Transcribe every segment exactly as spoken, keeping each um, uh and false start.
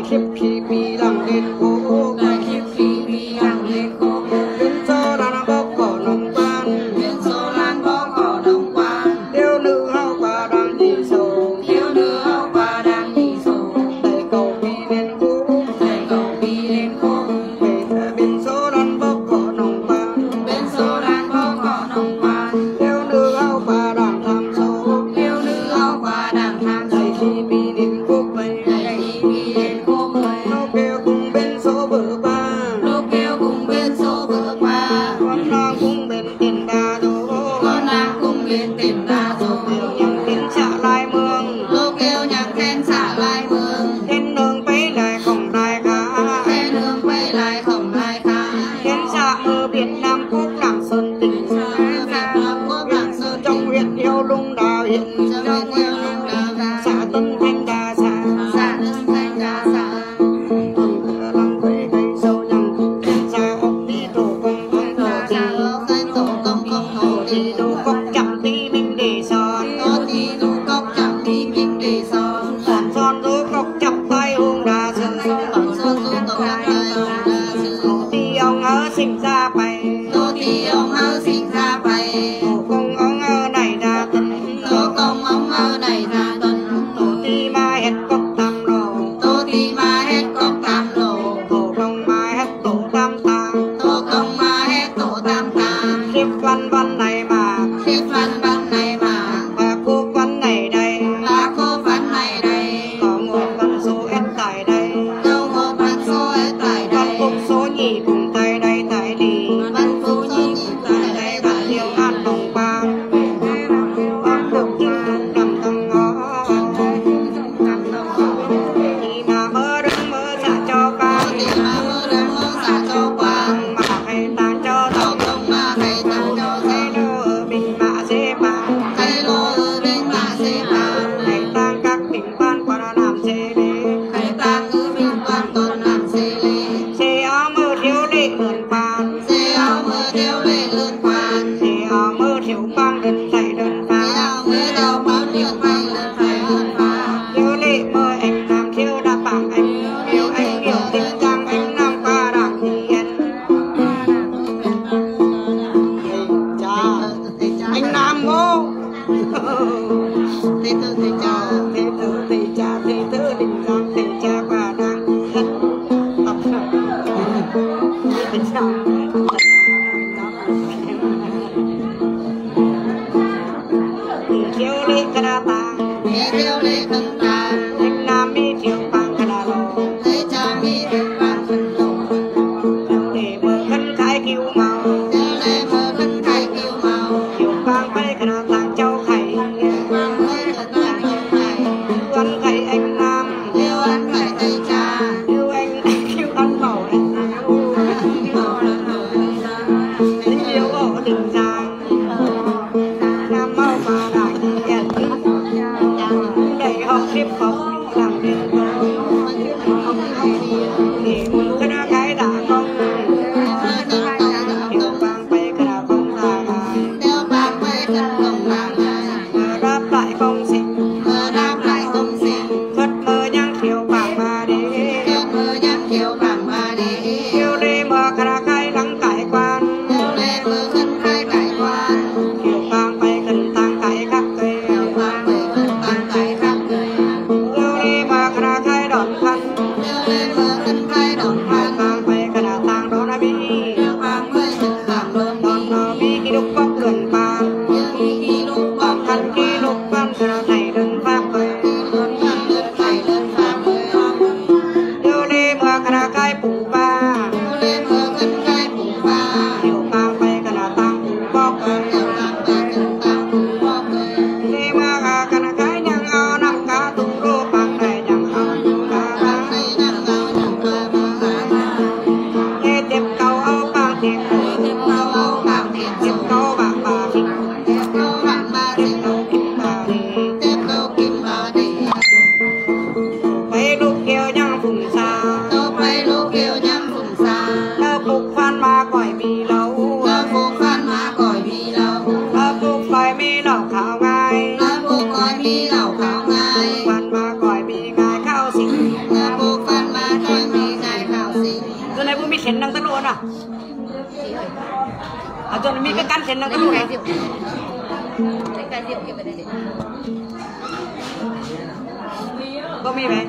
Khiếp khi bi lăng lên khúc. Lai khiếp khi bi lăng lên khúc. Bên số lan bốc cỏ nông quan. Bên số lan bốc cỏ nông quan. Thiếu nữ háo qua đang đi sổ. Thiếu nữ háo qua đang đi sổ. Đảy cỏ bi lên khúc. Đảy cỏ bi lên khúc. Bên số lan bốc cỏ nông quan. Bên số lan bốc cỏ nông quan. Thiếu nữ háo qua đang tham số. Thiếu nữ háo qua đang tham số. Đảy khi bi lên khúc. Đảy khi bi lên khúc. Lốc keo cũng bên số bơ qua. Lốc keo cũng bên số bơ qua. Con đang cũng bên tìm đa số. Con đang cũng bên tìm đa số. Lốc keo nhăng khen xã lai mương. Lốc keo nhăng khen xã lai mương. Khen nương pây lai khổng lai khả. Khen nương pây lai khổng lai khả. Khen xã mơ Việt Nam quốc Lạng Sơn tỉnh. Khen xã mơ Việt Nam quốc Lạng Sơn tỉnh. Trong huyện Hiếu Lũng đa huyện. Trong huyện Hiếu Lũng đa huyện. Xã Tân Thanh đa xã. Xã Tân Thanh đa xã. Lăng quê cây sâu nhăng. Khen xã ốc đi tổ công công tổ đi. Tổ đi tổ công công tổ đi. Tổ đi tổ cốc chăm đi mình để son. Tổ đi tổ cốc chăm đi mình để son. Son son tổ cốc chăm tai hung đa sơn. Son son tổ cốc chăm tai hung đa sơn. Tổ đi ông ở sinh ra bảy. Tổ đi ông ở sinh ra bảy. Tổ công ông ở này đa tân. Tổ công ông ở này đa tân. Tổ đi mà hết cốc tam lô. Tô ti ma hét cốc tam lô. Tô công ma hét tổ tam tam. Tô công ma hét tổ tam tam. Khiếp văn văn này mà. Khiếp văn văn này mà. Ba khúc văn này đây. Ba khúc văn này đây. Có một văn số S tại đây. Có một văn số S tại đây. Văn khúc số nhị cũng tại đây tại đi. Văn khúc số nhị cũng tại đây tại đi. Liêu an lòng ba. An lòng ba. Đi mơ mơ đơng mơ xạ cho quang. Đi mơ mơ đơng mơ xạ cho quang. Mă khay tang cho tau công, mă khay tang cho tau. Khay lô ư binh mă xe pang. Khay lô ư binh mă xe pang. Khay tang các binh quan quan nam xe lê. Khay tang ư binh quan quan nam xe lê. Xe ao mơ thiếu lệ mượn pang. Xe ao mơ thiếu lệ mượn pang. Xe ao mơ thiếu pang đơn thảy đơn pang. Xe ao mơ thiếu pang đơn thảy đơn pang. Thiếu lệ mơ em nam thiếu đa pang em. Thiếu anh nhiều tình chang em nam qua đảng thì em. Thầy cha. Anh nam mô. Thầy tư thầy cha. Thầy tư thầy cha, thầy tư đình giang thầy Còn mi cái căn trên nó có đủ này. Có mi vậy.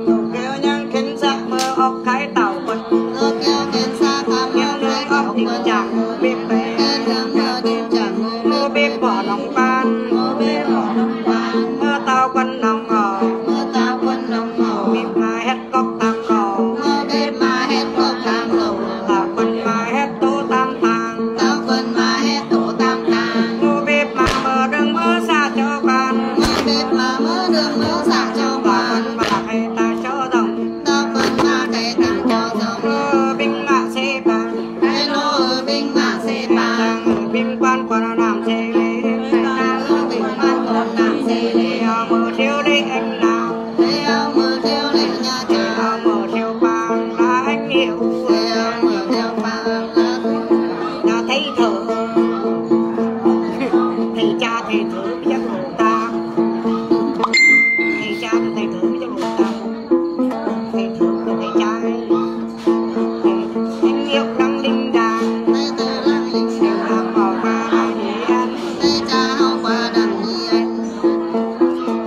Tố keo nhang khen sa mơ ốc khai tảo quần. Tố keo khen sa mơ ốc khai tảo quần. Khen sa mơ đinh chang mơ bếp bê. Khen sa mơ đinh chang mơ bếp bê. Mơ bếp bỏ lòng pan. Mơ bếp bỏ lòng pan. Mơ tảo quần lòng ngỏ. Mơ tảo quần lòng ngỏ. Bếp mà hét cốc tam lầu. Mơ bếp mà hét cốc tam lầu. Tảo quần mà hét tố tam tang. Tảo quần mà hét tố tam tang. Mơ bếp mà mơ đương mơ sa cho quan. Mơ bếp mà mơ đương mơ sa cho quan. Tảo quần mà khay ta cho dòng. Tảo quần mà khay ta cho dòng. Mơ binh mạ xe bang. Khay lô binh mạ xe bang. Binh quan quan nam xe lê. Binh quan quan nam xe lê. Mơ thiêu lê em nào. Theo mưa theo lệ nhà cha. Theo mưa theo bang là anh hiểu. Theo mưa theo bang là là thầy thợ. Thầy cha thầy thợ biết chắc lộn ta. Thầy cha thầy thợ biết chắc lộn ta. Thầy thợ là thầy cha. Thầy thợ lăng linh đàng. Thầy thợ lăng linh đàng. Thầy cha hông qua đặng yên.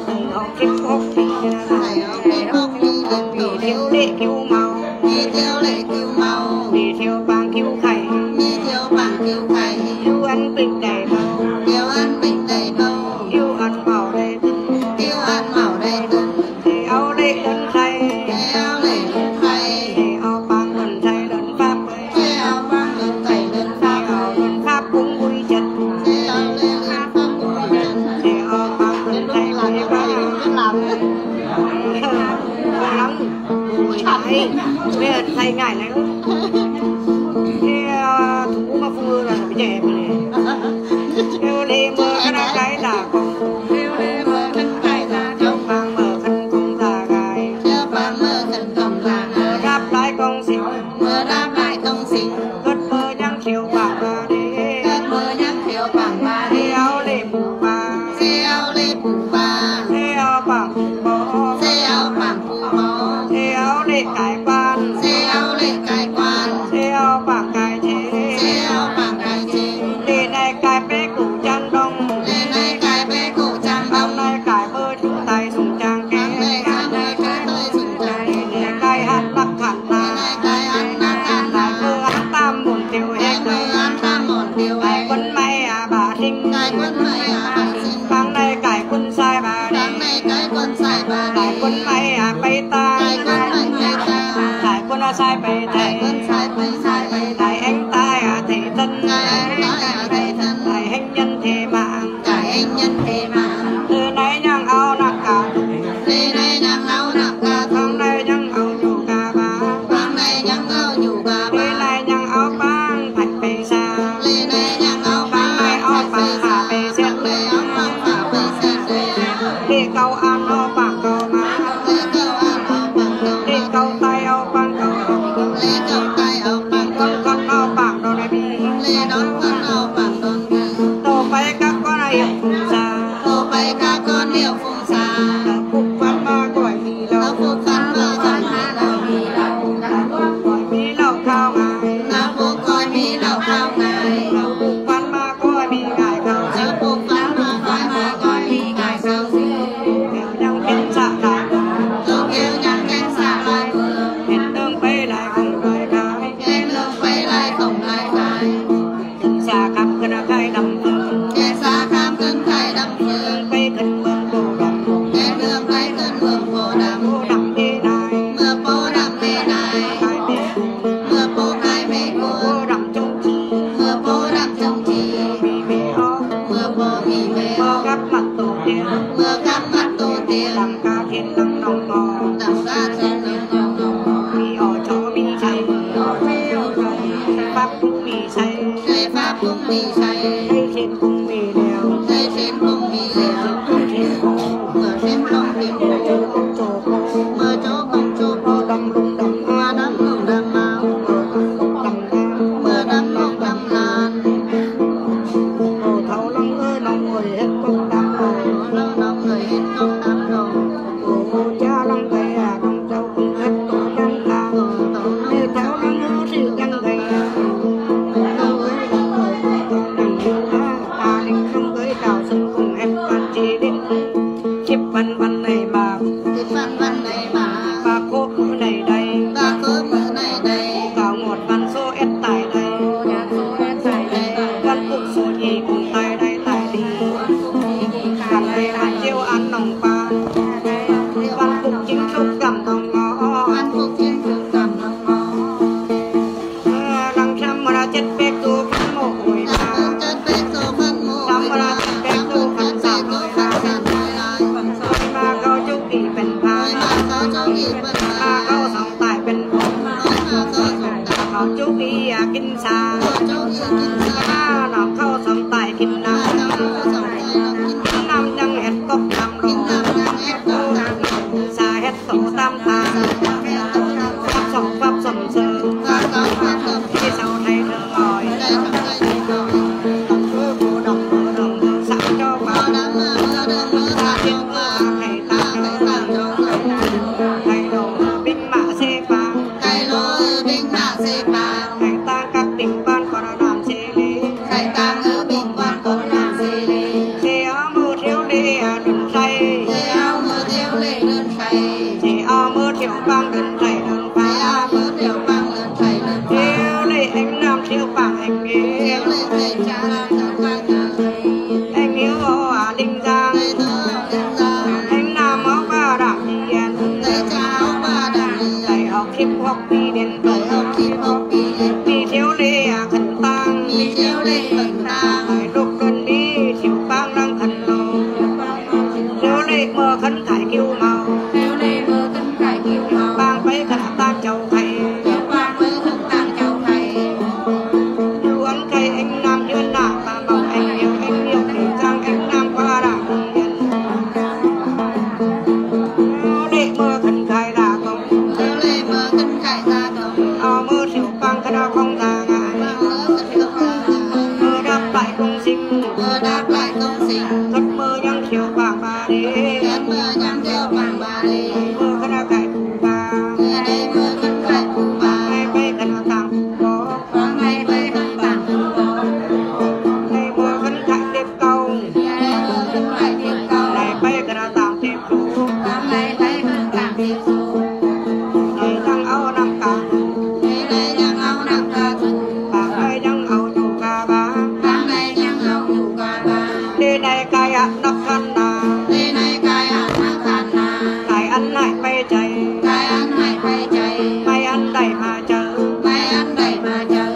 Thầy hông kiếp hốc thầy. Thầy hông kiếp hốc thầy. Vì thiếu lệ cứu máu. Vì thiếu lệ cứu máu. Vì thiếu bang cứu khải. Vì thiếu bang cứu khải. Thiếu ăn bệnh đảy bầu. Thiếu ăn bệnh đảy bầu. Thiếu ăn máu đảy tưng. Thiếu ăn máu đảy tưng. Thầy ao lệ tấn thầy. Thầy ao lệ tấn thầy. Thầy ao bang tấn thầy tấn pháp. Thầy ao bang tấn thầy tấn pháp. Thầy ao tấn pháp cũng vui chất. Thầy ao lệ tấn pháp cũng vui chất. Thầy ao bang tấn thầy vui bang. Vui lắm. Vui lắm. Vui lắm. Thầy, bây giờ thầy ngại lắm. Thế, à, thủ mà phung ư là bị trẻ em này. Theo lê mơ khăn cái là con. Theo lê mơ khăn cái là con. Bang mơ khăn con là gai. Theo bang mơ khăn con là gai. Đáp lại con xin. Mơ đáp lại con xin. Cất mơ nhắn thiếu bảng ba đi. Cất mơ nhắn thiếu bảng ba đi. Theo lê mơ ba. Theo lê mơ ba. Theo bảng mơ. Theo bảng Theo lệ cai quan. Theo lệ cai quan. Theo bảng cai chế. Theo bảng cai chế. Lệ này cai pé củ chăn đông. Lệ này cai pé củ chăn đông. Bang này cai bơ chú tài sung trang kê. Bang này cai bơ chú tài sung trang kê. Lệ cai hát nắc khăn na. Lệ này cai hát nắc khăn na. Cai bơ ăn tam muộn tiêu hẹt. Cai bơ ăn tam muộn tiêu hẹt. Cai quân mai à bà thinh. Cai quân mai à bà thinh. Bang này cai quân sai bà. Bang này cai quân sai bà. Cai quân mai à bay ta. Cai quân mai bay ta. Cai quân à sai bay thầy. Cai quân sai bay sai bay. Cai anh tai à thầy thân. Cai anh tai à thầy thân. Cai anh nhân thế mạng. Cai anh nhân thế mạng. Từ nay nhang ao nặc cả. Từ nay nhang ao nặc cả. Tháng nay nhang ao nhụ cả ba. Bang này nhang ao nhụ cả ba. Lê này nhang ao bang phải pê sa. Lê này nhang ao bang phải pê sa. Bang này ao bang phải pê sa. Bang này ao bang phải pê sa. Lê Cao An ao bang Cao Ma. Lê Cao An ao bang Cao Ma. Lê Cao Tai ao bang Cao Ma. Lê Cao Tai ao bang Cao Ma. Lê Đón Khăn ao bang Đón Ai Bi. Lê Đón Khăn ao bang Đón Ai Bi. Tô pay các con ai hiệp phung sa. Tô pay các con hiệp phung sa. Tao phúc phán mà gọi mi lầu. Tao phúc phán mà gọi mi lầu. Mi lầu. Tao phúc gọi mi lầu khao ngài. Tao phúc gọi mi lầu khao ngài. Tao phúc phán mà gọi mi ngài khao. Tao phúc phán mà gọi mi ngài khao. Kéo nhang kén xạ lai. Kéo nhang kén xạ lai. Kén lương pay lai không lai khai. Kén lương pay lai không lai khai. Kén sa kham kơn khai đăm phương. Kén sa kham kơn khai đăm phương. Pay kơn mương Pô Đăm. Kén mương pay kơn mương Pô Đăm. Pô Đăm ê nai. Mưa Pô Đăm ê nai. Khai mê. Mưa Pô khai mê cô. Pô Đăm chung chi. Mưa Pô Đăm chung chi. Mì mê o. Mưa Pô mì mê o. Mưa gắp mặt tổ tiên. Mưa gắp mặt tổ tiên. Đăm ca thiên lăng nòng mò. Đăm ca thiên lăng nòng mò. Mì o cho mì chay. Mì o cho mì chay. Pháp cũng mì chay. Thầy Pháp cũng mì chay. Thầy Thiện cũng mì lèo. Thầy Thiện cũng mì lèo. Mưa Thiện cũng mì lèo. Mưa Thiện cũng mì lèo. Mưa Thiện cũng mì lèo. Mưa Thiện cũng mì lèo. Mưa Thiện cũng mì lèo. Đăm lung đăm. Mưa đăm lung đăm mao. Mưa đăm lung đăm lan. Mưa đăm lung đăm lan. Ô thảo lăng ơi, nòng người hết công đăm. Ô thảo lăng người hết công đăm rồi. Ô cha lăng tay à, nòng châu cũng hết công đăm lan. Ô thảo lăng ơi, thì lăng tay à. Hiệp hội đi đến bảy học hiệp hội đi đến. Đi theo lễ à khẩn tang. Đi theo lễ khẩn tang. Phải độc thân đi, thiểu bang đang khẩn lô. Theo lễ mơ khẩn cải kiêu mau. Theo lễ mơ khẩn cải kiêu mau. Bang phải khẩn tang châu khay. Theo bang phải khẩn tang châu khay. Lu ăn khay anh nam hiến nạ, ba màu anh nhiều, anh nhiều, thì sang anh nam qua đà công nhân. Theo lễ mơ khẩn cải đà công. Theo lễ mơ khẩn cải đà công. Ao mơ thiểu bang khẩn ao công đà ngại. Mơ đáp lại công sinh. Mơ đáp lại công sinh. Khất mơ nhang thiểu bang ba đi. Khất mơ nhang thiểu bang ba đi. Mơ khẩn ao cải phú ba. Mơ đê mơ khẩn cải phú ba. Mơ bay khẩn ao tang phú bố. Mơ bay khẩn tang phú bố. Mơ khẩn cải tiếp công. Mơ khẩn cải tiếp công. Mơ bay khẩn ao tang tiếp Bang lai bai khang tang tiêng su. Lai dang au nang ka tu. Lai dang au nang ka tu. Bang lai dang au yu ka ba. Bang lai dang au yu ka ba. Lai nai kai a nak kan na. Lai nai kai a nak kan na. Kai an nai bai chai. Kai an nai bai chai. Mai an dai ma chai. Mai an dai ma chai.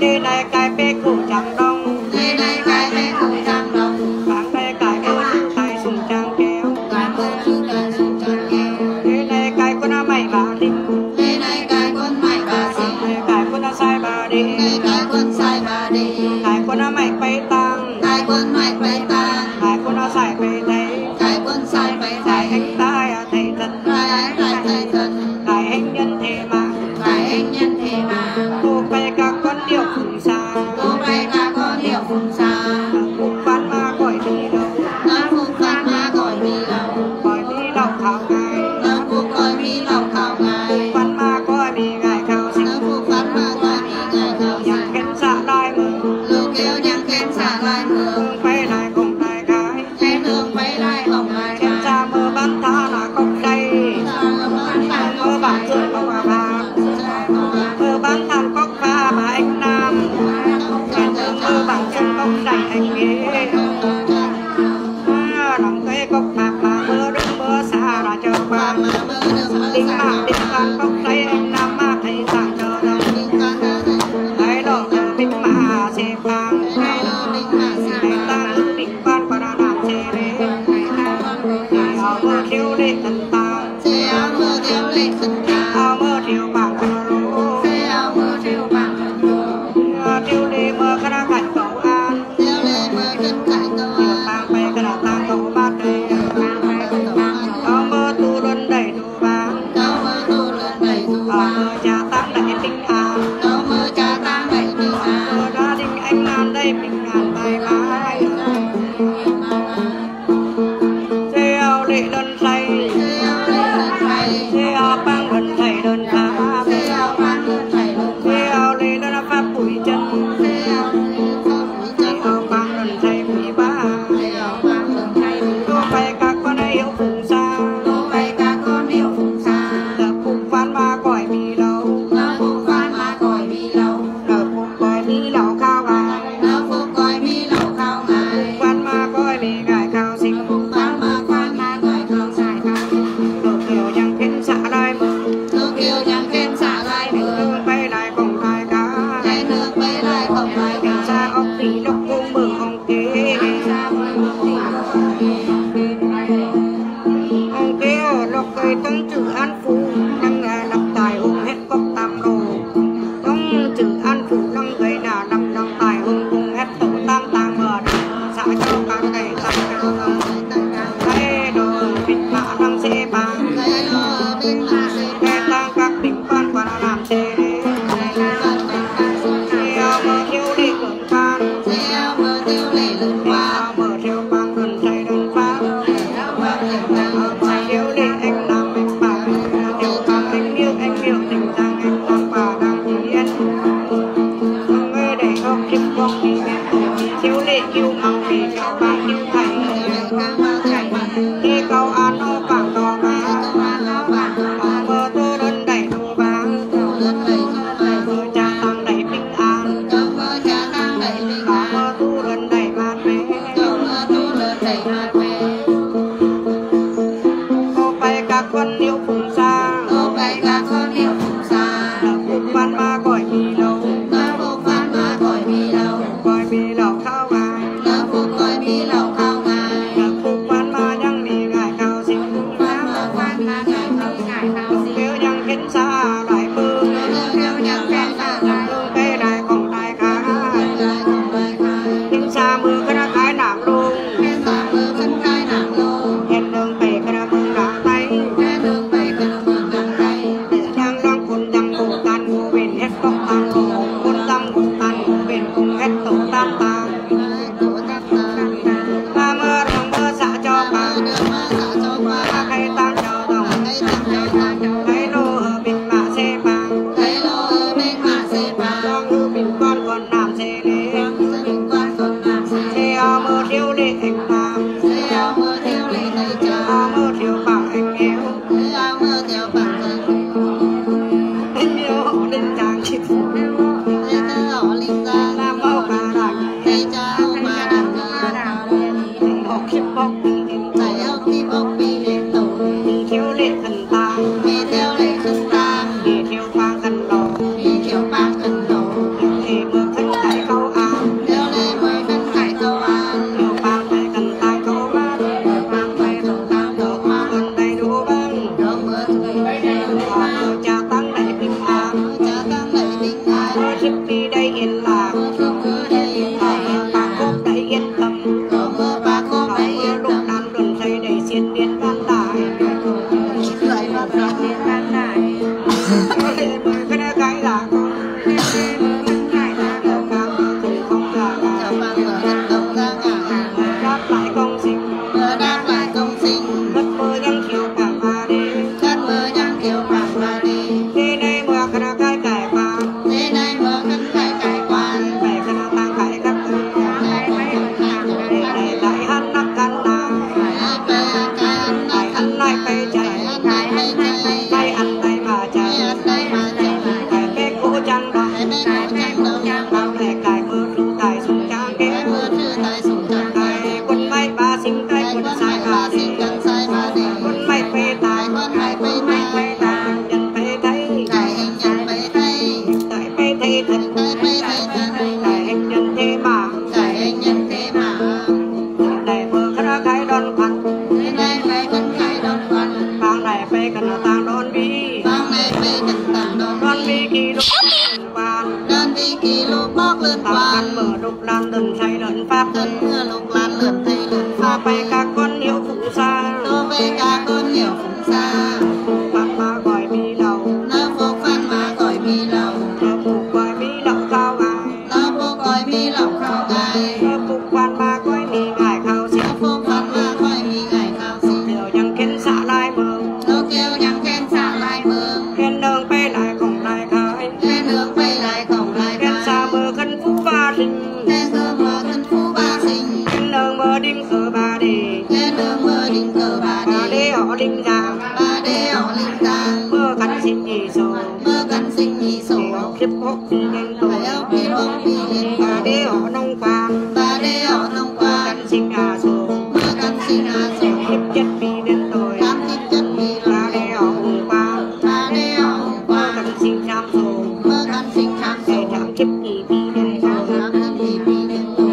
Lai nai kai pe ku chang dong. Lai nai kai pe ku chang dong. Bang lai kai ko su tai sung chang keo. Bang lai kai sung tai sung chang keo. Lai nai kai ko na mai ba ling. Lai nai kai ko mai ba ling. Lai kai ko na sai ba de. Lai kai ko sai ba de. Kai ko na mai pai tang. Kai ko mai pai tang. Kai ko na sai pai tai. Kai ko sai pai tai. Kai heng tai a tai tan. Kai heng tai tai tan. Kai heng nhân thế mà. Kai heng nhân thế mà. Cô pai ka kon điêu phung sa. Cô pai ka kon điêu phung sa. Phung phan ma koi mi lou. Nang phung phan ma koi mi lou. Koi mi lou khao ngai. Nang phung koi mi lou khao ngai. Phung phan ma koi mi ngai khao sing. Nang phung phan ma koi mi ngai khao sing. Yang khen sa lai mơ. Lu keo yang khen sa lai mơ. Phung pai lai kong lai kai. Khen hương pai lai kong lai kai. Khen sa mơ ban tha na kok dai. Mơ ban sun kok ba ba. Mơ ban than kok ba ba eng nam. Mơ ban sun kok dai eng ge. Nang koi kok ba ba mơ rung mơ sa ra chơ ba. Ding ma ding than kok dai eng nam ma thai sa chơ dong. Dai lo kơ ding ma se ba. Dai lo ding ma se ba. Dai than ding Ban pa na nam se le. Ao mơ thiu lê khân tang. Ao mơ thiu lê khân tang. Ao mơ thiu bang khân lô. Ao mơ thiu bang khân lô. Thiu lê mơ khân a khân kâu an. Thiu lê mơ khân khân kâu an. Bang pai khân a tang kâu bát đê. Ao mơ tu lươn đảy tu bang. Ao mơ tu lươn đảy tu bang. Ao mơ cha tang đảy ping an. Ao mơ cha tang đảy ping an. Mơ đa đing eng an đảy ping an bai bai. Sê ao lệ lân say. Sê ao lệ lân say. Sê ao pang lân Đon bi ki lục bok lươn quan. Đon mưa lục lan lươn thây lươn pháp. Đon mưa lục lan lươn thây lươn pháp. Pe các con nhiều phú sa. Đô pe các con nhiều phú sa. Phúc phan mà gọi mi lầu. Nó phúc phan mà gọi mi lầu. Nó phúc gọi mi lầu khao ngài. Nó phúc gọi mi lầu khao ngài. Nó phúc phan mà gọi mi ngài khao si. Nó phúc phan mà gọi mi ngài khao si. Điều chẳng khen xã lai mơ. Nó kêu chẳng khen xã lai mơ. Khen nương pe lai khổng lai khai. Khen nương pe lai khổng lai khai. Khen sa mơ khân phú ba linh. Khen sa mơ khân phú ba linh. Khen nương mơ đinh cờ ba đê. Khen nương mơ đinh cờ ba đê. Ba đê họ linh giang. Ba đê họ linh giang. Mơ khân sinh nhị sổ. Mơ khân sinh nhị sổ. Khiếp hốc phi nên tôi. Khiếp hốc phi nên tôi. Ba đê họ nông quan. Ba đê họ nông quan. Khân sinh a sổ. Mơ khân sinh a sổ. Khiếp chất phi nên tôi. Tám khiếp chất phi. Ba đê họ hùng quan. Ba đê họ hùng quan. Mơ khân sinh sam sổ. Mơ khân sinh sam sổ. Tám khiếp nhị phi nên tôi. Tám khiếp nhị phi nên tôi.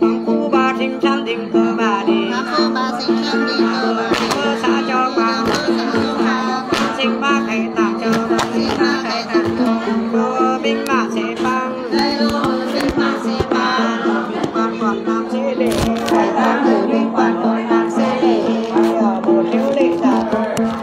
Păng khu ba sinh san đinh cơ ba đê. Păng khu ba sinh san đinh cơ ba đê. Cơ xã cho ba. Cơ xã cho ba. Sinh ba kẻ tạm cho ba. Sinh ba kẻ tạm cho ba. Cơ binh mã sẽ păng. Đây lô binh mã sẽ păng. Quan còn tam sẽ lệ. Quan còn tam sẽ lệ. Ai ở một thiếu lệ giả.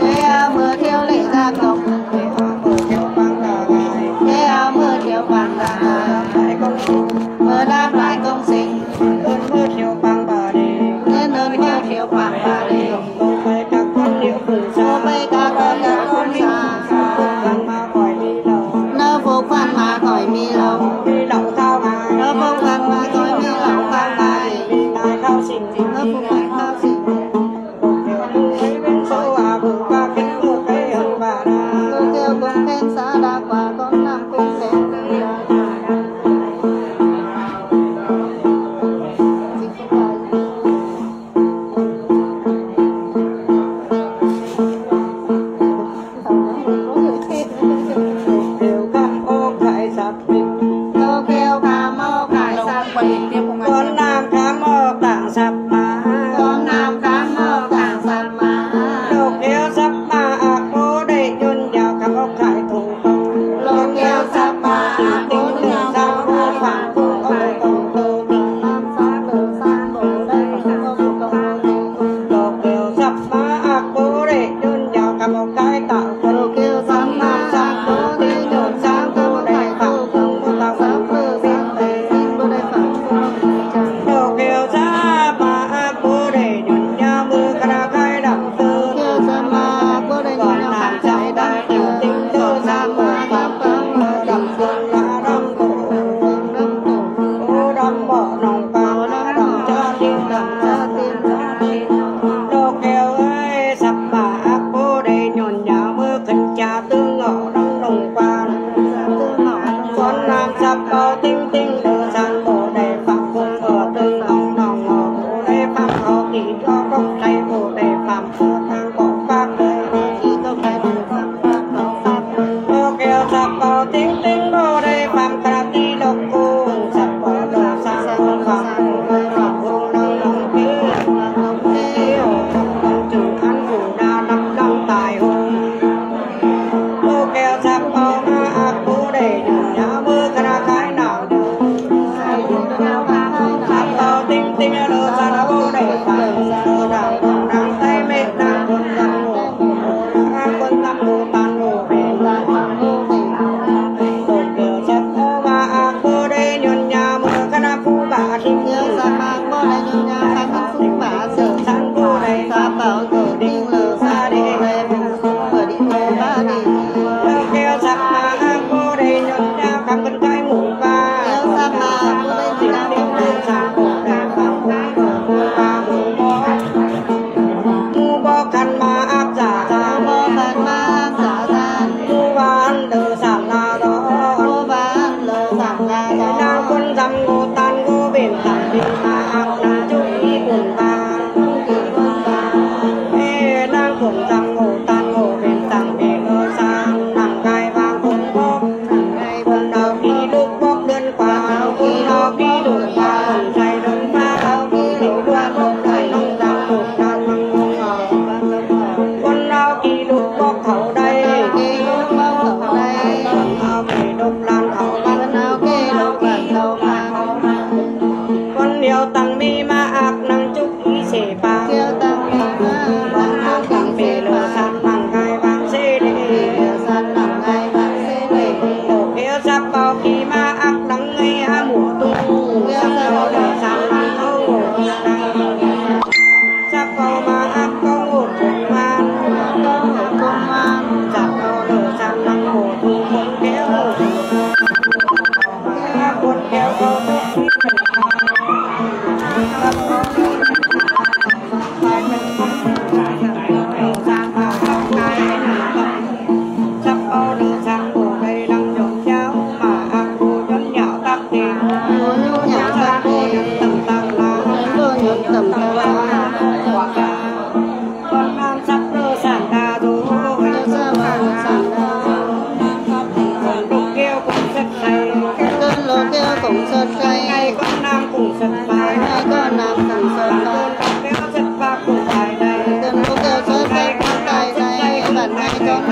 Ai ở một thiếu lệ giả cộng. Ai ở một thiếu păng cả ngày. Ai ở một thiếu păng cả ngày. Đại công Mơ đam lai công sinh. Ơn mơ thiêu pang ba đê. Nên ơn mơ thiêu pang ba đê. Mơ bay các con điệu phù sa. Mơ bay các con điệu phù sa. Phúc phan mà khỏi mi lầu. Nơ phúc phan mà khỏi mi lầu. Mi lầu thao mai. Nơ phúc phan mà khỏi mi lầu thao mai. Mi lai thao sinh. Nơ phúc phan thao sinh.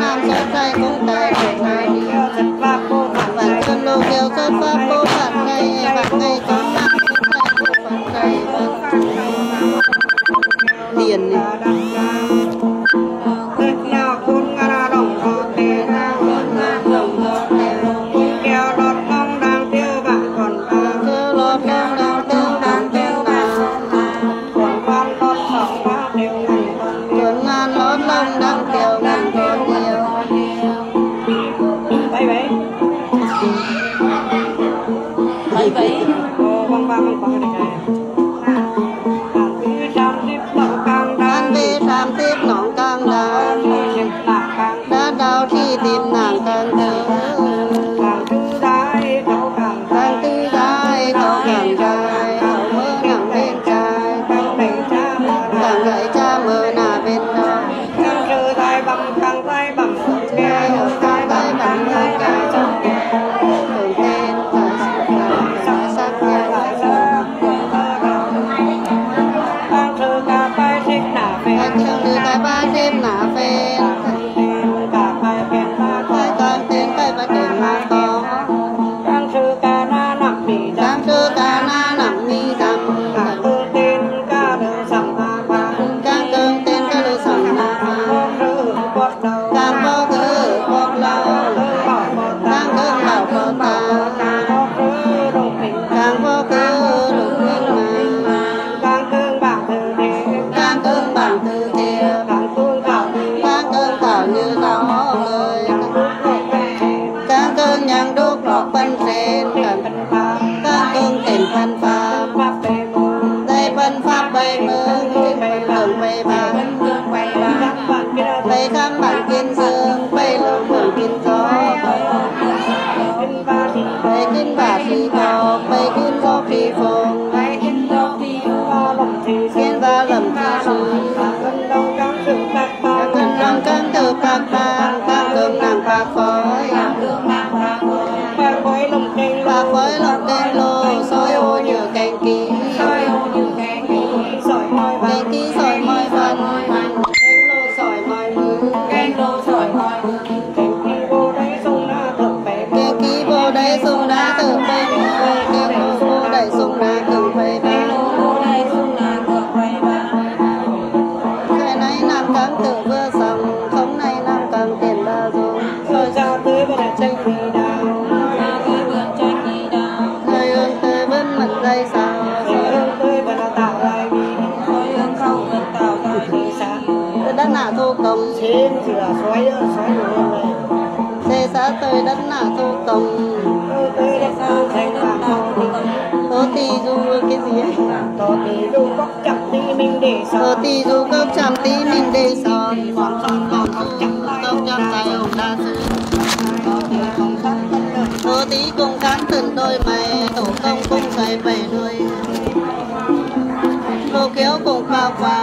Nam sốt lai cúng cải để ngài đi. Vạn cơn lô kiêu sốt pháp bố phạt cải, vạn ngày cúng nam sốt lai bố phạt cải. Điền này. Cuông ngan lót lòng đang kiêu ngăn con nhiều. Bảy bảy. Bảy bảy. Ồ, băng băng băng băng. Ăn bê sam tiếp nọng cang đàn. Đa đào thi tìm nặng cang thơ. Cang tư đai khâu cang cai, khâu mơ nặng bên cai. Cang đảy cha mơ nạ bên đó. Cang sư tai băm, cang tai băm, cang tai băm, cang tai băm, cang tai băm. Cang tên, cang sắc, cang sắc, cang sắc. Cang sư ca pai sếp nạ phê. Cang sư ca pai sếp nạ phê. Cang tên ca pai pên ma tong. Cang tên ca pai pên ma tong. Cang sư ca na nặng mì dăm. Cang sư ca na nặng mì dăm. Cang cương tên ca lư săm a pha. Cang cương tên ca lư săm a pha. Cang bốc sư bốc lâu. Cang bốc sư bốc lâu. Cang cương bảo bốc ta. Cang bốc sư rung pinh. Cang bốc sư rung pinh ma. Cang cương bảng thư thiệp. Cang cương bảng thư thiệp. Cang cương thảo. Cang cương thảo như thảo ngơi. Cang cương nhang đúc lọc bân sen. Cang cương tỉnh phan pha. Tây Vân Pháp Tây Mương, Bình Phước Tây Bắc, Tây Khăm Bản Kiên Dương, Tây Lộc Hương Kiên Gió, Tây Kinh Bản Phi Tho, Tây Kinh Gió Phi Phùng, Kiên Ba Lâm Phi Sư, Cơn Long Cáng Tự Bạc Bàng, Cơn Long Cáng Tự Bạc Bàng, Cáng Cương Nặng Bạc Phối, Bạc Phối Lồng Keng, Bạc Phối Lồng Keng Lô, Soi Ô Nhựa Keng Ký, Soi Ô Nhựa Keng Ký, Soi Moi Văn, Keng Ký Soi Moi Văn, Keng Lô Soi Moi Mư, Keng Lô Soi Moi Mư, Keng Ký Bô Đáy Sông Na Thượng Pê, Keng Ký Bô Đáy Sông Na Thượng Pê, Keng Lô Bô Đáy Sông Na Thượng Pê, Keng Lô Bô Đáy Sông Na Thượng Pê. Khải nây năm cáng tự vừa sòng, không nây năm cáng tiền ba dùng. Soi sa tưới bên là tranh đi đào. Soi ương tưới bên mận dây sao. Soi ương tưới bên là tạo lai bi. Soi ương khâu bên tạo lai bi sa. Đắc nạ thu công. Xin sửa soi, soi ương này. Sê sa tưới đắc nạ thu công. Tưới đắc nạ thu công. Tô tì du cái gì ấy? Tô tì du cốc chậm tí mình để sao. Tô tì du cốc chậm tí mình để sao. Tô tì công cán tửn đôi mày, tổ công công cày bảy đôi. Lô kéo công bao quà,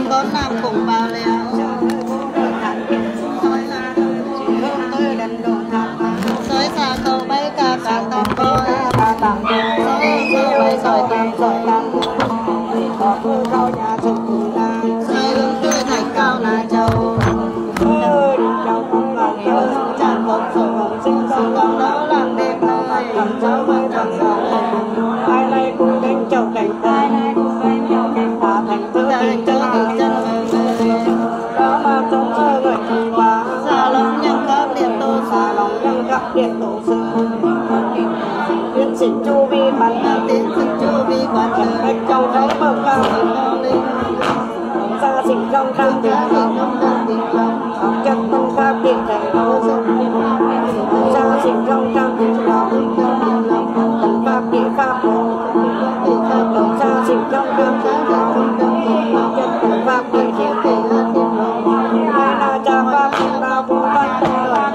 con nam công bao leo. Soi sa khâu báy ca ca tăm bói. Soi hương khâu báy soi tăm soi tăm. Soi hương tưới thạch cao nà châu. Chàng công soi hương sinh song công đó làng đêm lai. Thằng cháu mai thằng cháu. Ai lai cũng cánh châu cánh. Ai lai cũng cánh châu cánh. Ta thành tứ tình chân. Đó mà không soi người qua. Sa lòng nhang khắp điện tổ sư. Sa lòng nhang khắp điện tổ sư. Tiến sĩ chu vi quán. Tiến sĩ chu vi quán. Bạch châu thấy bờ cao. Sa sinh trong tam tỉnh lòng. Chất tâm pháp địa thành lòng. Sa sinh trong tam tỉnh lòng. Tâm pháp địa pháp lòng. Sa sinh trong tam tỉnh lòng. Chất tâm pháp địa thiên lòng. Hai la cha pháp thiên ba bốn bát tâm lòng.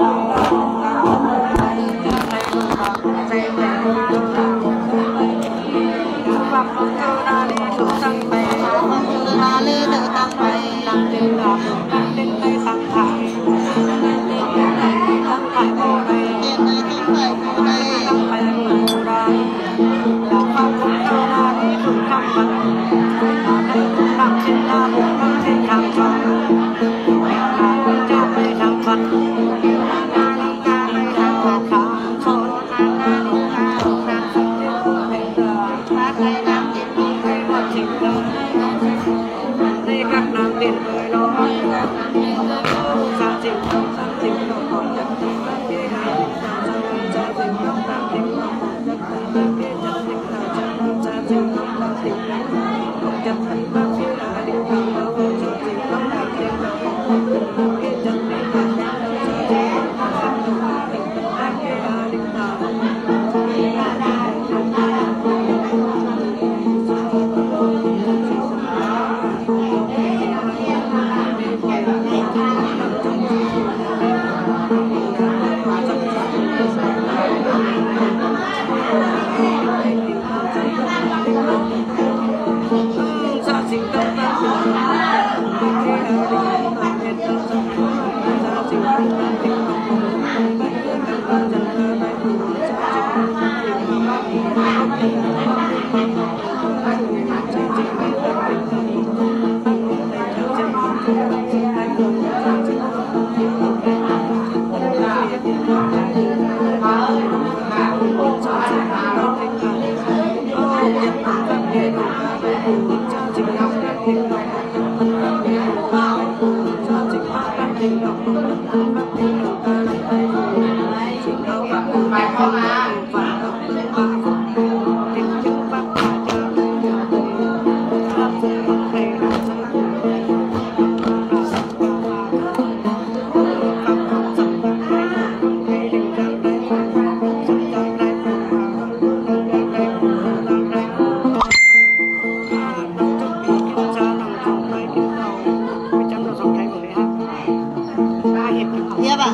Hiệp à?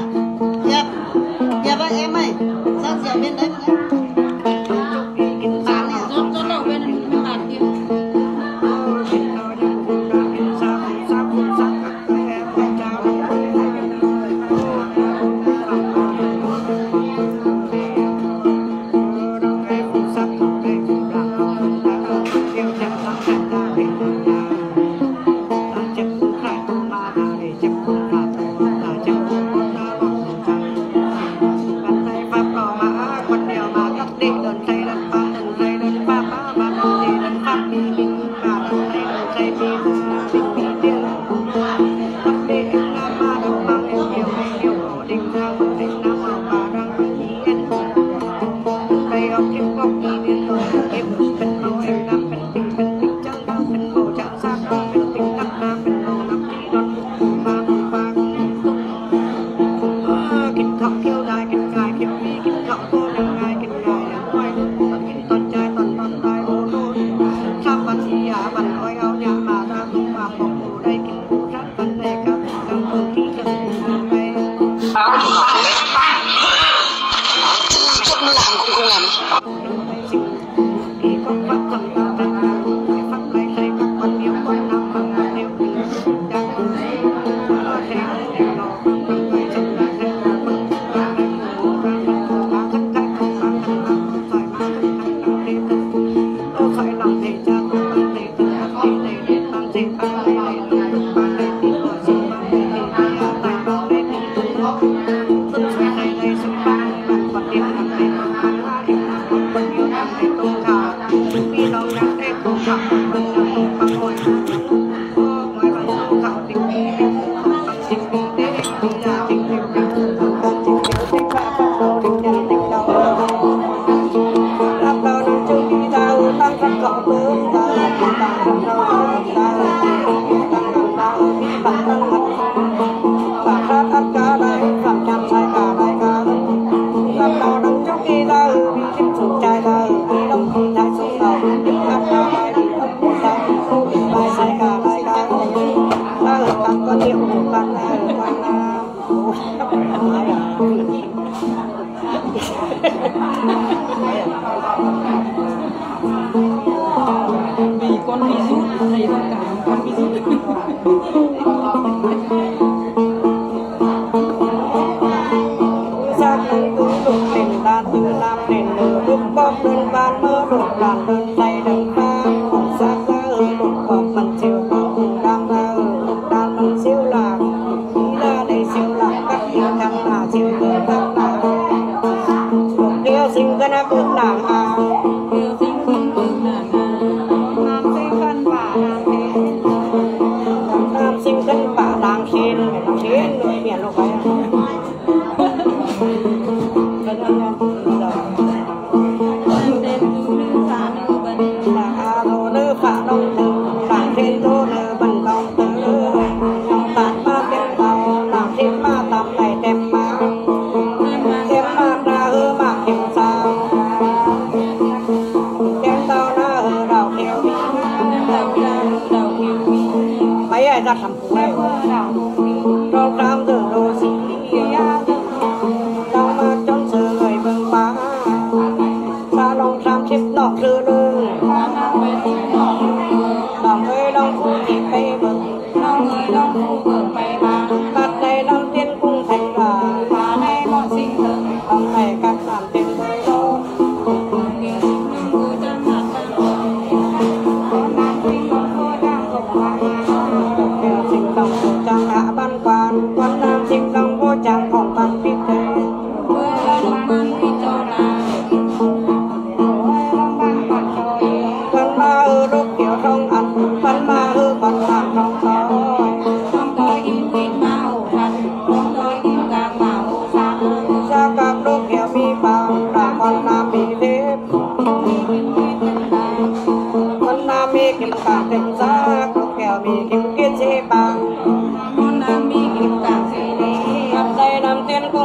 Hiệp, Hiệp ơi, em ơi, sao rượu bên đấy mà em? Bán nè. Cho, cho lẩu bên, bên bàn kia. Vì con ví dụ, thầy thông cảm con ví dụ. Sa tăng tu lục nền đa tư nam nền nụ lục bóp đơn ban mơ lục đàn đơn tay đơn ba. Sa ca ơ lục bóp mần siêu bóp lục đàn ba ơ lục đàn mần siêu là. Ý là đây siêu là cắt đi thăng là siêu cơ thăng là. Lục điêu sinh cơ na cước đảng à. Nam sinh cân bả đảng khen. Nam sinh cân bả đảng khen. Khen người miệng lục bóp.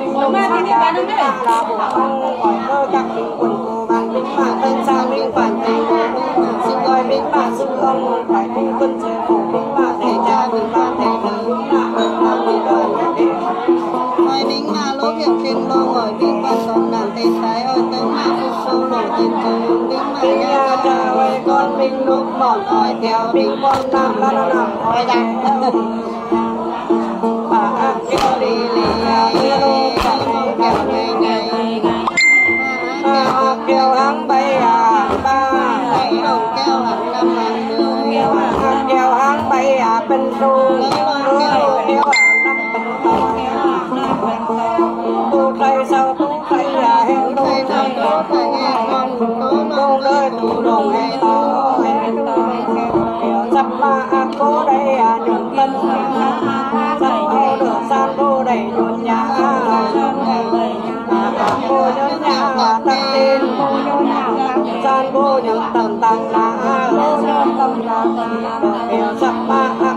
linh lung sa ca bính mă la bua păng, ỏi mơ cặc bính quần cô bang bính mă tân sa bính bản bính, xưng gọi bính mă xưng long môn thoại bính quân sư bổ bính mă thầy cha bính mă thầy thờ bính mă bính mă bính mă bính mă. Ỏi bính mă lố hiệp bính lô ỏi bính quan tốn đảng thầy thái ỏi tấn mă phúc sô lô bính tấn bính mă bính mă cha ỏi con bính lục mỏng ỏi theo bính con nam la la nam ỏi đảng. Kiêu hăng bai à, ba. Kiêu hăng bai à, bên tu. Kiêu hăng năm bên tu. Tu thầy sau tu thầy à, hẹn tu thầy. Đông đời tu đông hẹn tu. Sắp mà ác cô đây à, nhuận tân. Sắp cô được san cô đây nhuận nhà. Ác cô nhuận nhà, tắc tin. San cô nhuận tân tăng na. Sắp mà ác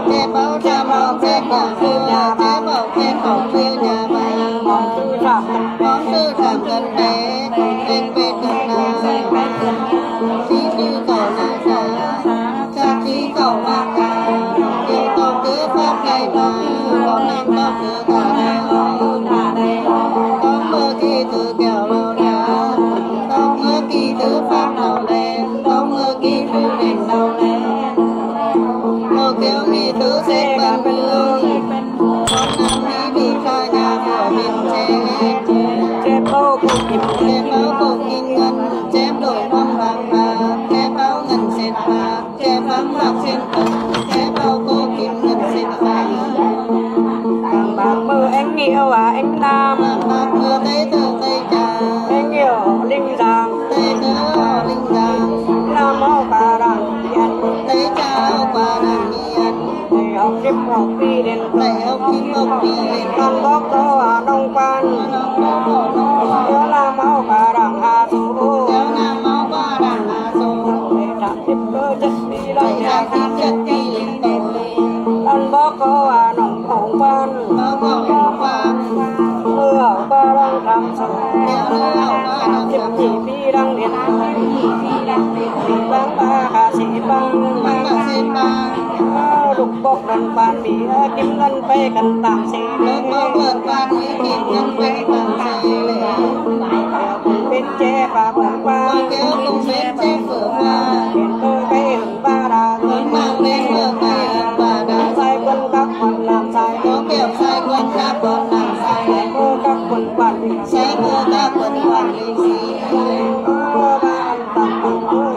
Chép báo chăm học, chép bảo sư, chép bảo chép học sư nhà bài. Món sư phạm cần, món sư phạm cần bé, đen bê cần là. Sĩ sư cầu là xã, cha sĩ cầu bạc à. Yêu cầu cứ pháp này mà, có năm cầu cứ cả năm. Có mơ thì cứ kẹo lô đá, có mơ thì cứ pháp đầu đen, có mơ thì cứ đèn đầu đen. Ô kiêu mì tứ xếp bánh mì. Con năm mì mì kha nhà của mình chép. Chép bao cục kim, chép bao cục kim ngân, chép đổi phong bạc bạc, chép bao ngân xếp bạc, chép phong bạc xếp bạc, chép bao cục kim ngân xếp bạc. Bảng bảng mơ anh yêu à anh Nam. Bảng bảng mơ tây tơ tây trà. Anh yêu linh giang. Tây tơ linh giang. Nam mô Ba Đăng Yên. Tây trà Ba Đăng Yên. Đại học kim học phi điện. Đại học kim học phi điện. Nam bốc tô à nông quan. Nam bốc tô nông quan. Kéo Nam mô Ba Đăng Hà Su. Kéo Nam mô Ba Đăng Hà Su. Đại học kim cơ chất phi lăng. Đại học kim chất phi lăng. Lăng bốc tô à nông quan. Nông quan. Mưa Ba Đăng Tham Su. Kéo Nam mô Ba Đăng Tham Su. Kim nhị phi lăng điện. Bang ba kha si bang. Bang ba si bang. Ơ, lục bốc lăn quan mì, ơ, kim lăn pe cần tạm si. Lục bốc lăn quan mì, kim lăn pe cần tạm si. Bên che ba bông ba. Kéo cùng bên che phở hoa. Bên tô pe hưng ba đa. Hưng mang bên phở pe hưng ba đa. Sai quân các con làm sai. Kéo sai quân các con làm sai. Sai mưa các quân quản lý. Sai mưa các quân quản lý. Ơ, ba ăn tạm bằng thôi.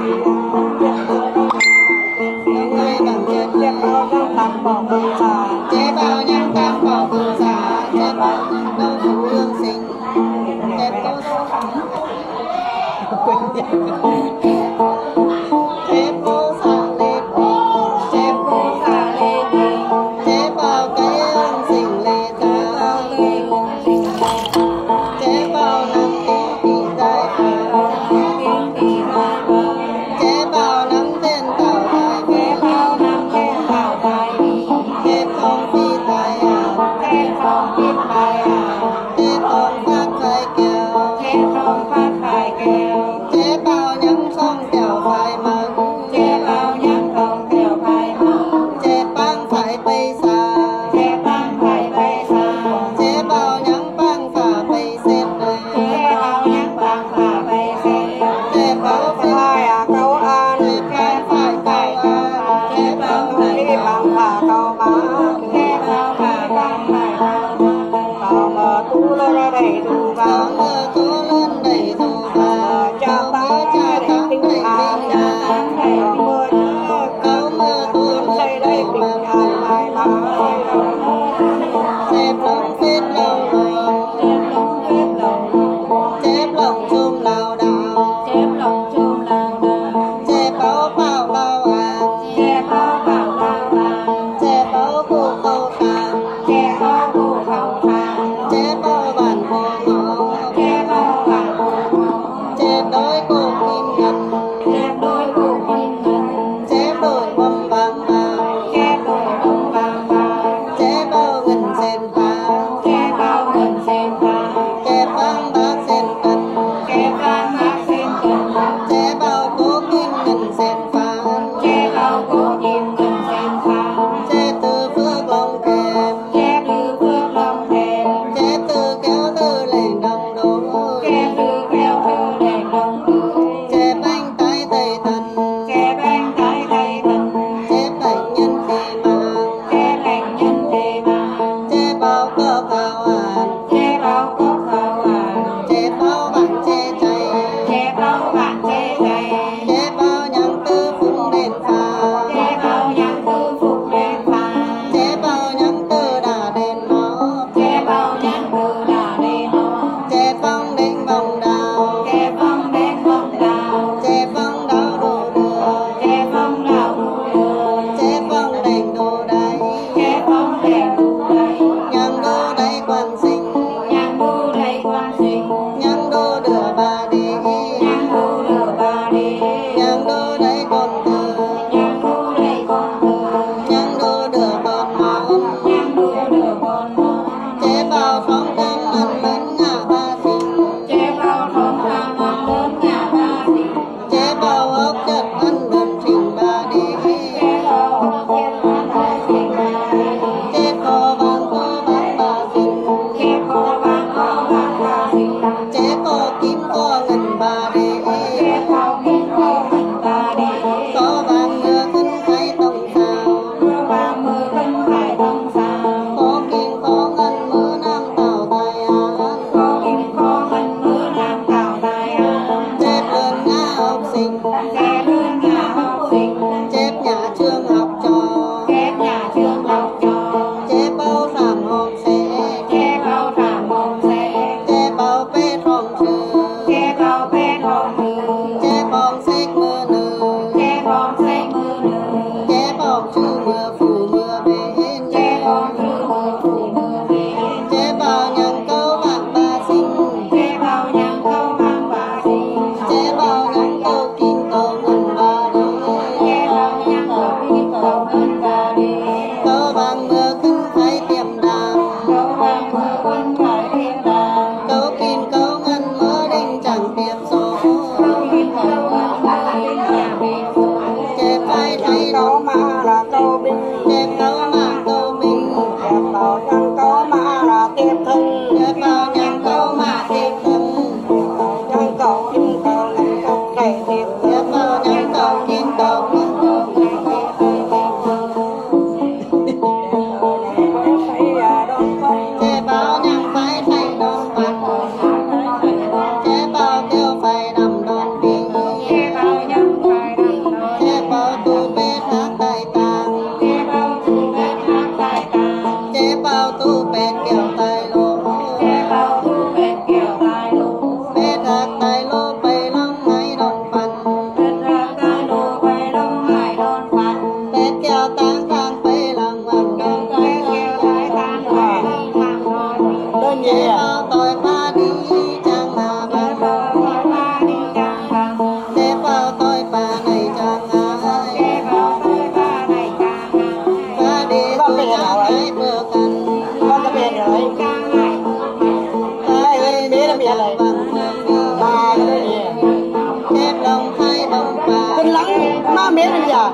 Má mế mình dả.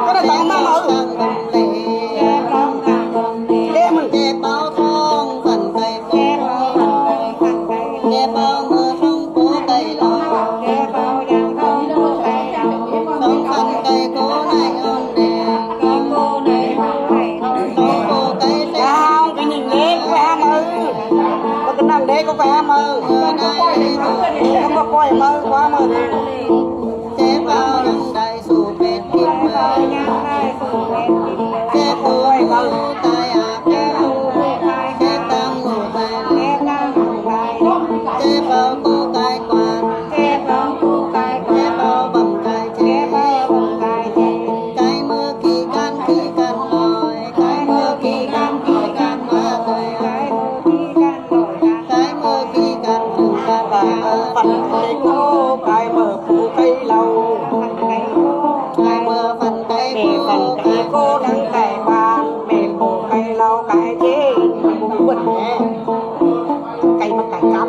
Có đa tắng má máu. Ê, mình. Dang, cái nhìn đế của em ơi. Có cái năng đế của em ơi. Không có coi em ơi, của em ơi. Phần thầy cô, cái mơ phủ cái lầu. Cái mơ phần thầy cô, cái cô đang cái bàn, mẹ phủ cái lầu cái chế, cũng bận nhé. Cái mà cái cặp.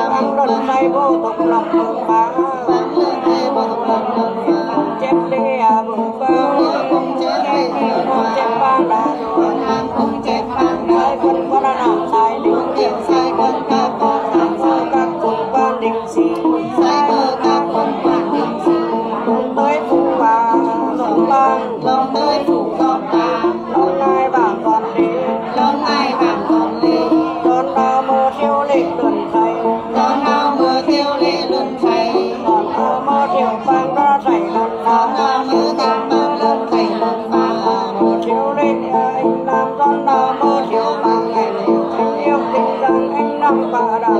Bang lon sai bô tông lòng bông ba. Bang lon sai bô tông lòng bông ba. Chép lê a bông ba. Chép lê a bông chép lê a bông chép ba đa đô. Bông chép ba đa. Sai bông ba đa nọ sai đô. Sai bông ba đa nọ sai đô. Sai bông ba đa nọ sai đô. Sai bông ba đa nọ sai đô. Sai bông ba đa nọ sai đô. Bông ba đa nọ sai đô. Long Tơi phủ Long Ba, long lai bảng còn đi, long lai bảng còn đi, đón đao mơ thiếu lệ tuần thầy, đón đao mơ thiếu lệ tuần thầy, đón đao mơ thiếu bang đa thầy lần đón đao mơ thiếu bang đa thầy lần đón đao mơ thiếu lệ anh nam, đón đao mơ thiếu bang ngày lễ, anh yêu tình rằng anh năm ba đào.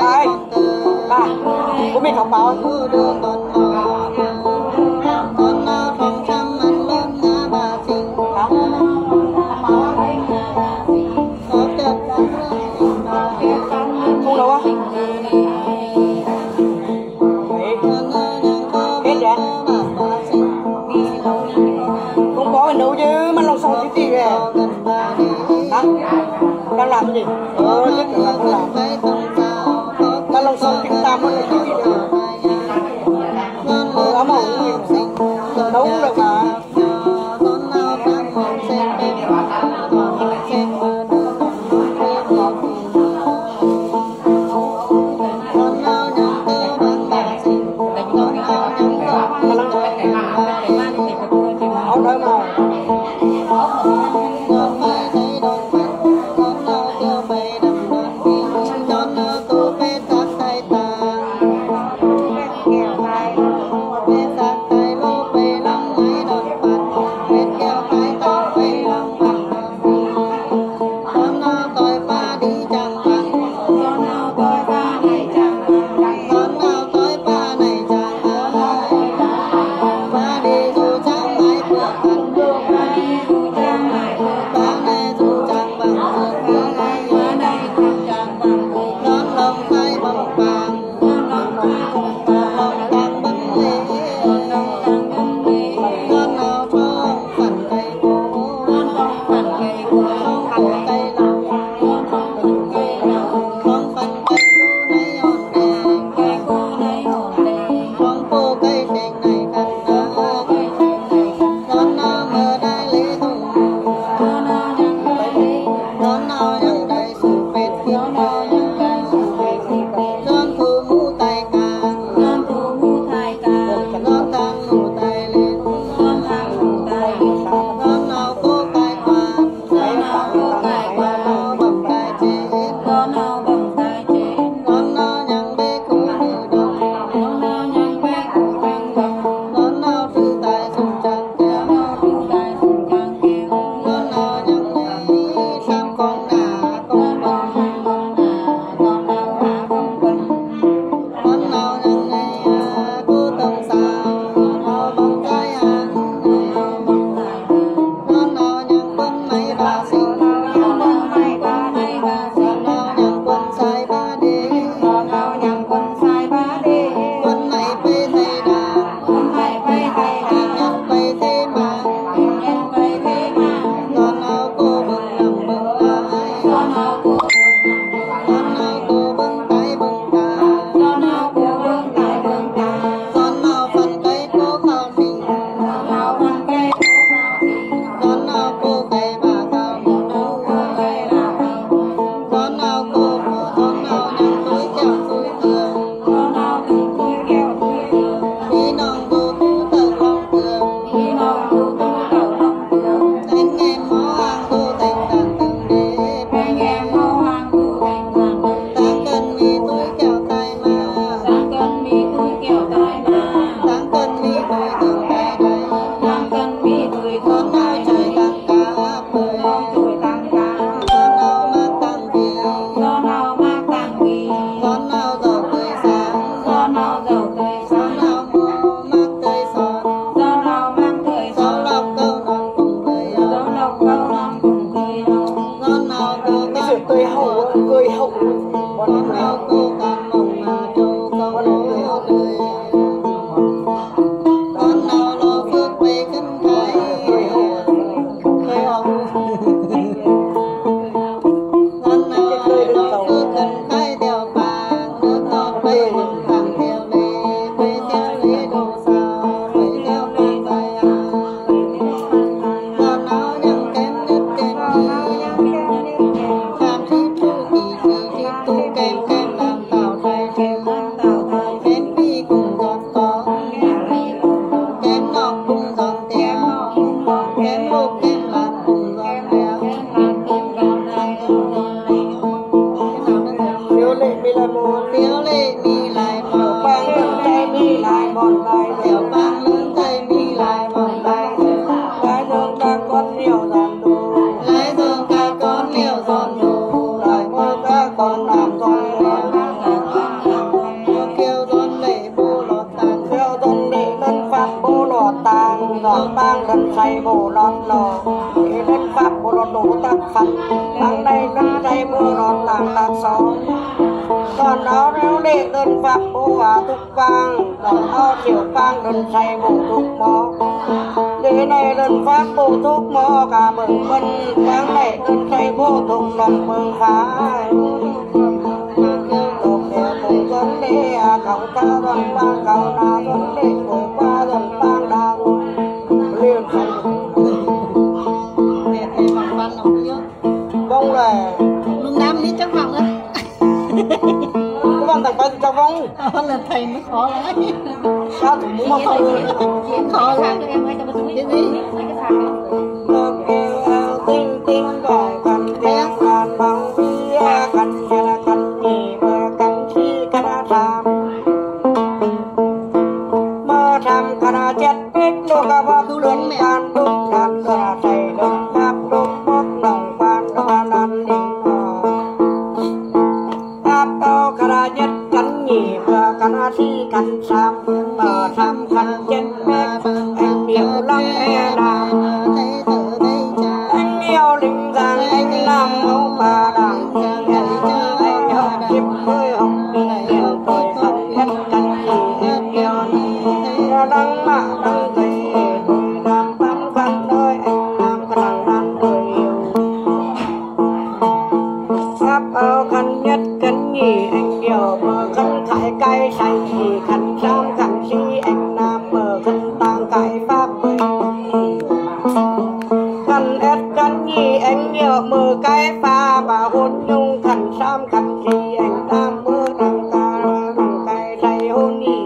Ai, à, cũng biết thông báo. Hả? Không đâu á. Hết rồi. Không có gì đâu chứ, mà lòng sông chứ gì vậy? Hả? Đang làm cái gì? Ờ, chết rồi, đang làm. Đang lòng sông chứ, ta mới làm cái gì được. Ờ, ấm ổn. Đâu cũng được mà. Tang đảy cắn thảy bô đon lăng tạc song. Đon áo nẻo lệ đơn pháp bô à túc pang, đon áo thiểu pang đơn thảy bô túc mok. Lễ này đơn pháp bô túc mok, cả bơ̆ng bơ̆n, tang đảy đơn thảy bô túc lòng bơ̆ng phai. Túc đẻo bơ̆ng bơ̆n lễ à, khảu ta dơn pang, khảu na dơn lễ, bô pa dơn pang đa dơn. Lễ đơn thảy. Vong lè. Lung Nam ní chắc vọng á. Có vong thằng phải cho vong. Ờ, là thầy mới khó lắm. Sao tụi muốn mà không? Khó lắm. Cái gì? Tinh tinh vòng cần tiếng an bằng bia, cần kia là cần nhị, cần chi, cần tham. Mơ tham cần chết. Bích lục a bốc lươn tan đúc tan đua thầy đốc bác đốc bốc lòng quan đua nan đinh ngọ. Áp tâu khả đa nhất cắn nhì, bơ cắn a thi cắn sam, bơ tham cắn chân bếp, em điêu lăng e đà. Em điêu linh giang, em nam mẫu bà đảng, em điêu ai học kịp hơi học đi, em tuổi học hết cắn nhì, em điêu linh. Đăng mạ đăng thầy, đôi nam Tam khăn đôi, em nam khăn đăng đôi. Sắp ở khăn nhất khăn nhì, em điêu bơ khăn khải cai say, khăn sam khăn si, em nam bơ khăn tang cai pháp. Khăn ét khăn nhì, em điêu mơ cai pha, bà hôn nhung khăn sam khăn si, em nam bơ đăng ca, đăng cai say hôn nhì.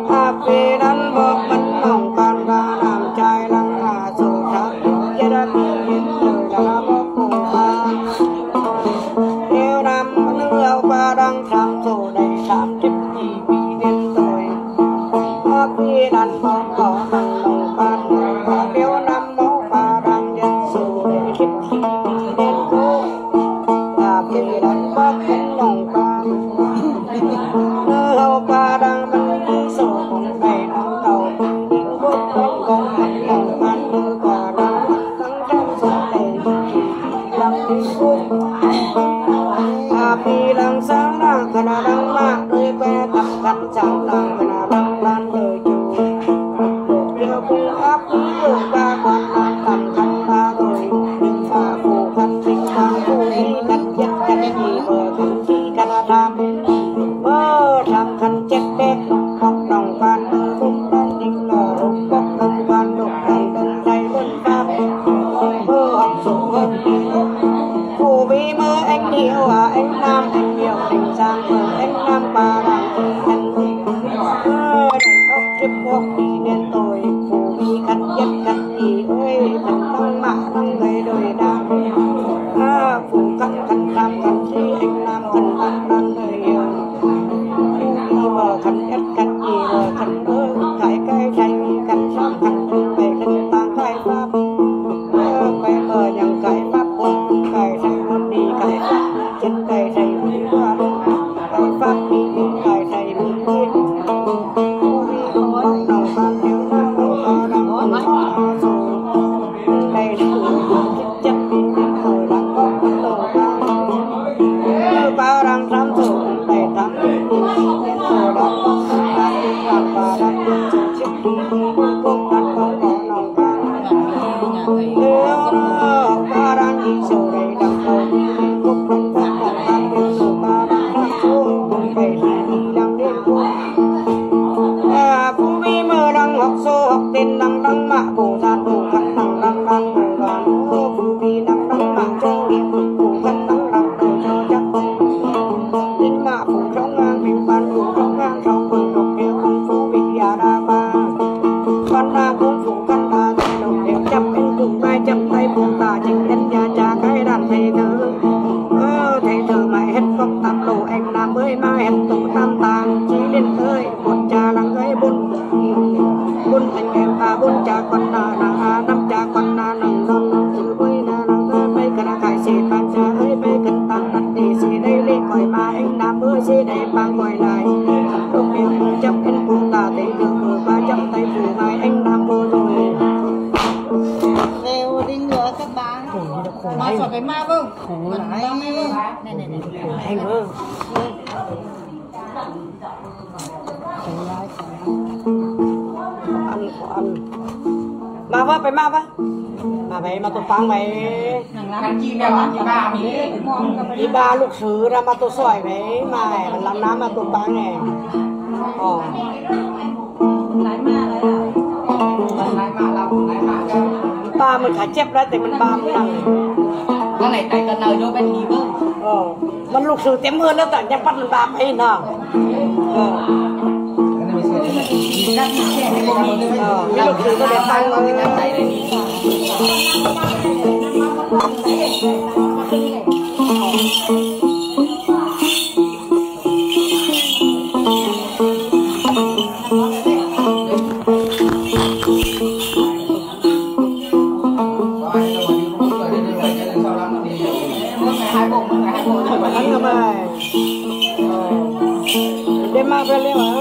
A phi đắn bơ mân mỏng can ba nam chai lăng a sổ thác, chết a phi yên thời là bơ cùng ba. Nếu nam mân hương ba đang sam sổ đầy sam chết nhị phi yên tuổi. A phi đắn bơ có mân mỏng can ba, nếu nam mỏng ba đang yên sổ đầy chết nhị phi yên tuổi. A phi đắn bơ mân mỏng can. Nư hâu pa đang măn nư sổ mỏng đảy nư cầu, nư bốc bốc bốc măn mỏng măn nư pa đang măn tăng tăng sổ đảy lăng đi bốc. A phi lăng sáng lăng khả năng mạ đôi que tăm khăn sáng lăng khả năng lan đôi chủ. Lục liêu cung áp cung đường ba quan lăng tăm khăn ba đôi. Ba phủ khăn sinh khăn phủ đi khăn giặc khăn đi bờ khăn chi khăn tham. Mơ tham khăn chết bếp, khóc đồng quan, khóc đồng quan, đinh lò, khóc đồng quan, độc đồng đồng say bơn pháp. Mơ học sổ hơn đi. Phủ vi mơ anh điêu à, anh nam anh điêu, anh sang mơ anh nam ba đảng, anh đi. Mơ đại tốc kiếp quốc đi nên tôi, phủ vi khăn chết khăn đi, ơi, khăn tăng mạ tăng gây đôi đảng. À, phủ khăn khăn tham khăn si, anh nam khăn tăng tăng gây. Mơ khăn ét khăn nhì, mơ khăn ơ, cải cải chay, khăn sam khăn tư, bảy khăn tang cải pháp. Ơ, cải mơ nhằng cải pháp, ôn cải say, ôn đi cải pháp, chân cải say, ôn đi pháp, cải pháp đi, ôn cải say, ôn đi. Ôn đi, ôn đi, ôn đi, ôn đi, ôn đi. Phú Mỹ mơ đăng học số học tên đăng đăng mạ bổ gian bổ khăn đăng đăng đăng bổ đoàn ô Phú Mỹ đăng đăng mạ châu Việt bổ khăn đăng đăng bổ châu chắc tin mạ bổ trong ngang mình bàn bổ trong ngang trong bổ độc địa không Phú Mỹ à đa ba. Khăn đa bổ phủ khăn đa độc địa chăm anh bổ mai chăm tay bổ tả chính anh nhà cha cái đàn thầy thơ. Ơ thầy thơ mãi hết gốc tam lô anh nam ơi mai hết tổ tam tàng chỉ lên tới. Bôn cha lăng ơi bôn, bôn anh em ta bôn cha con na na a năm cha con na nòng non nòng chữ bơi na lăng ơi pai khân khai sê tan cha ơi pai khân tan đặt đi sê đây lê coi mà anh nam ơi sê đây bang coi lại. Lúc em chăm em cũng ta thấy được mơ ba chăm tay phủ mai anh nam bơ rồi. Đinh nữa các bạn. Khổ gì đâu, khổ lắm. Mà phải, phải ma vâng. Khổ lắm. Này, này, này. Khổ lắm. Khổ lắm, khổ lắm. Ăn, khổ ăn. Ma vâng, phải ma vâng. Ma vậy, ma tua păng vậy. Ăn chi mèo ăn chi ba mì. Đi ba lục sự ra ma tua sỏi vậy, ma vậy, lắm lắm ma tua păng này. Ồ. Ba mình khả chép đó, thì mình ba mình lăng. Cái này tại cần nào vô bên đi bơ. Ờ, mình lục sự tiêm hơn đó, tại nhắm bắt mình ba phải nè. Ờ. Ờ, mình lục sự có đẹp tăng hơn. Ăn hả mày? Ờ. Đêm mai về liêu hả?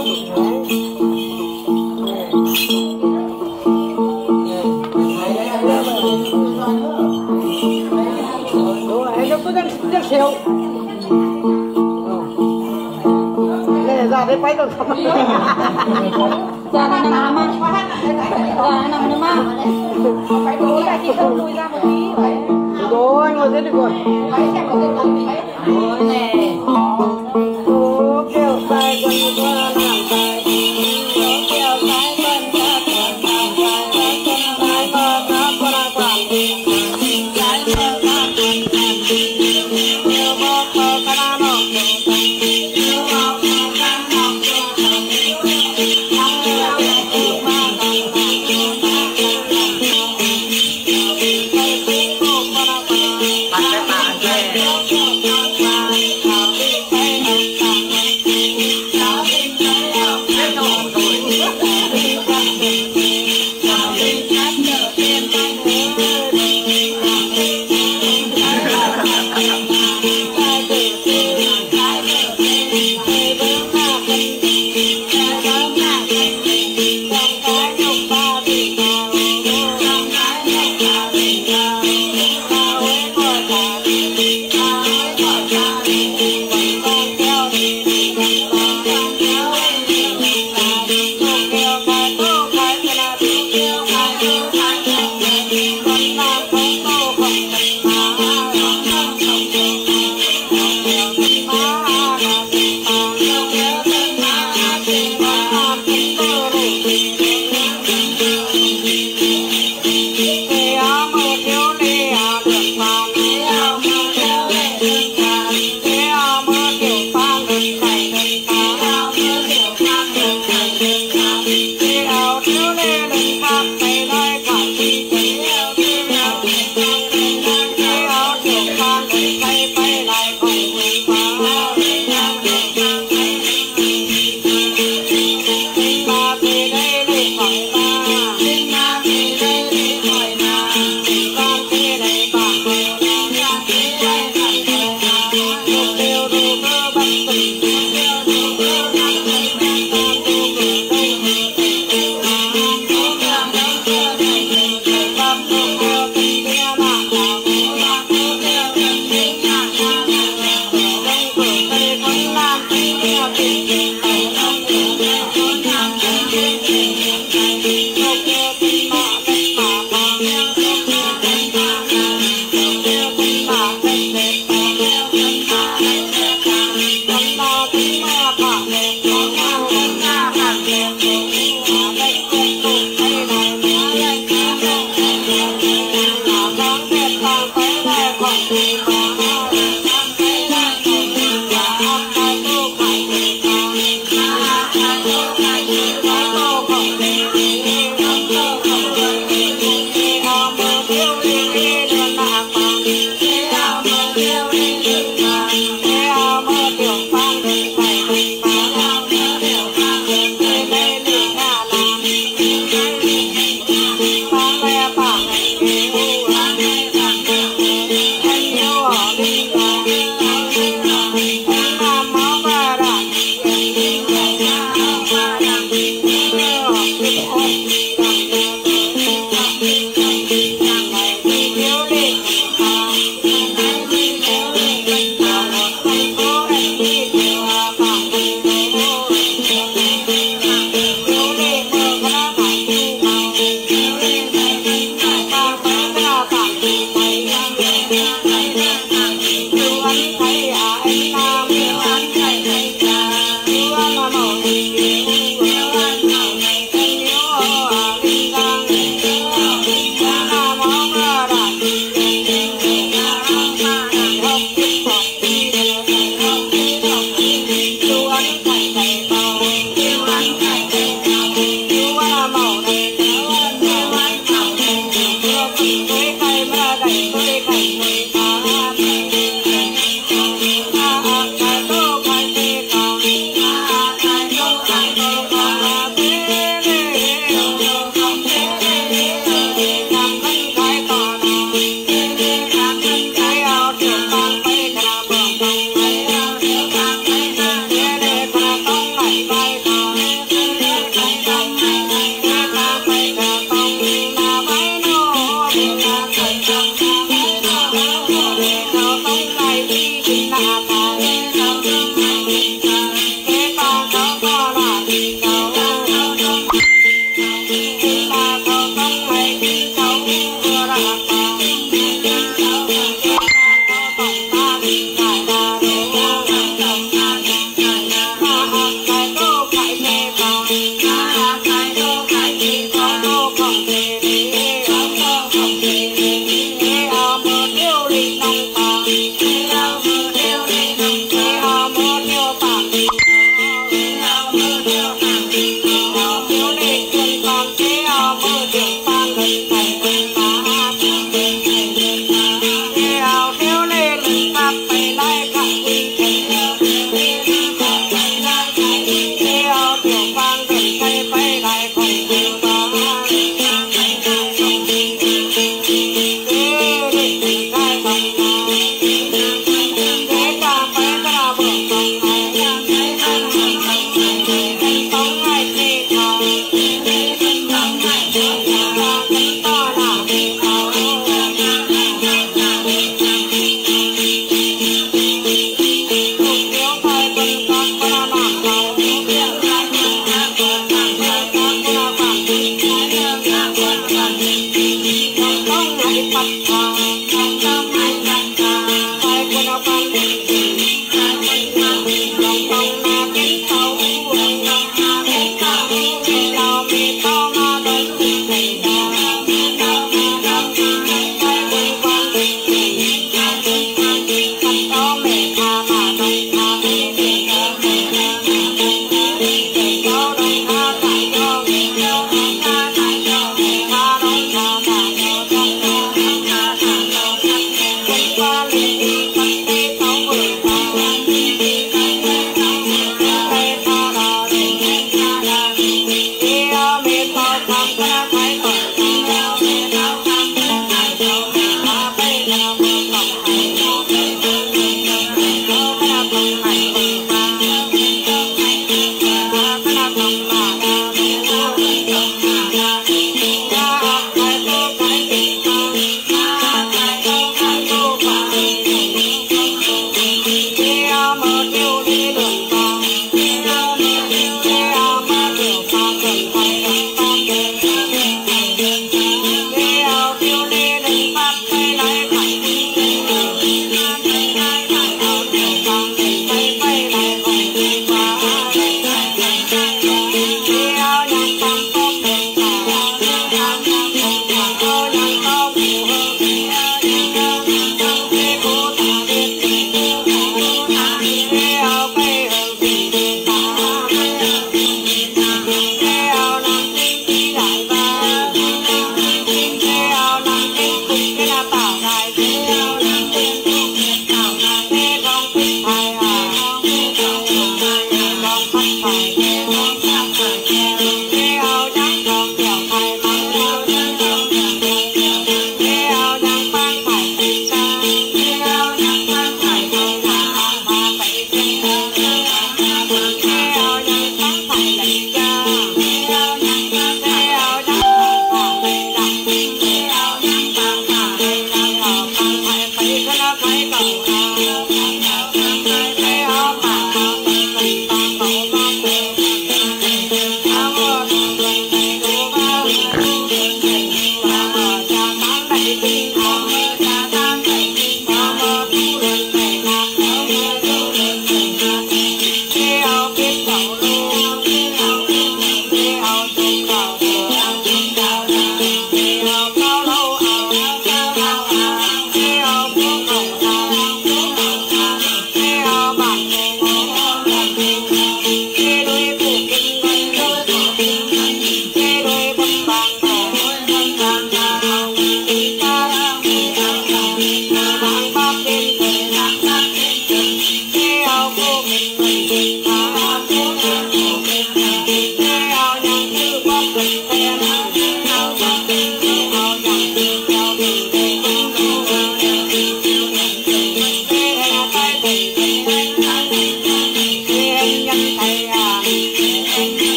Đúng rồi, em cứ đang, đang xỉu. Nè, ra đây phải đâu. Ra đây nằm nằm á. Ra nằm nằm á. Phải đổ lại cái con mùi ra một tí. Rồi, ngồi dưới đi rồi. Ôi nè. Ô, kẹo tai con, con làm tai. Ô, kẹo tai con, con làm tai. Con tai con, con làm tai.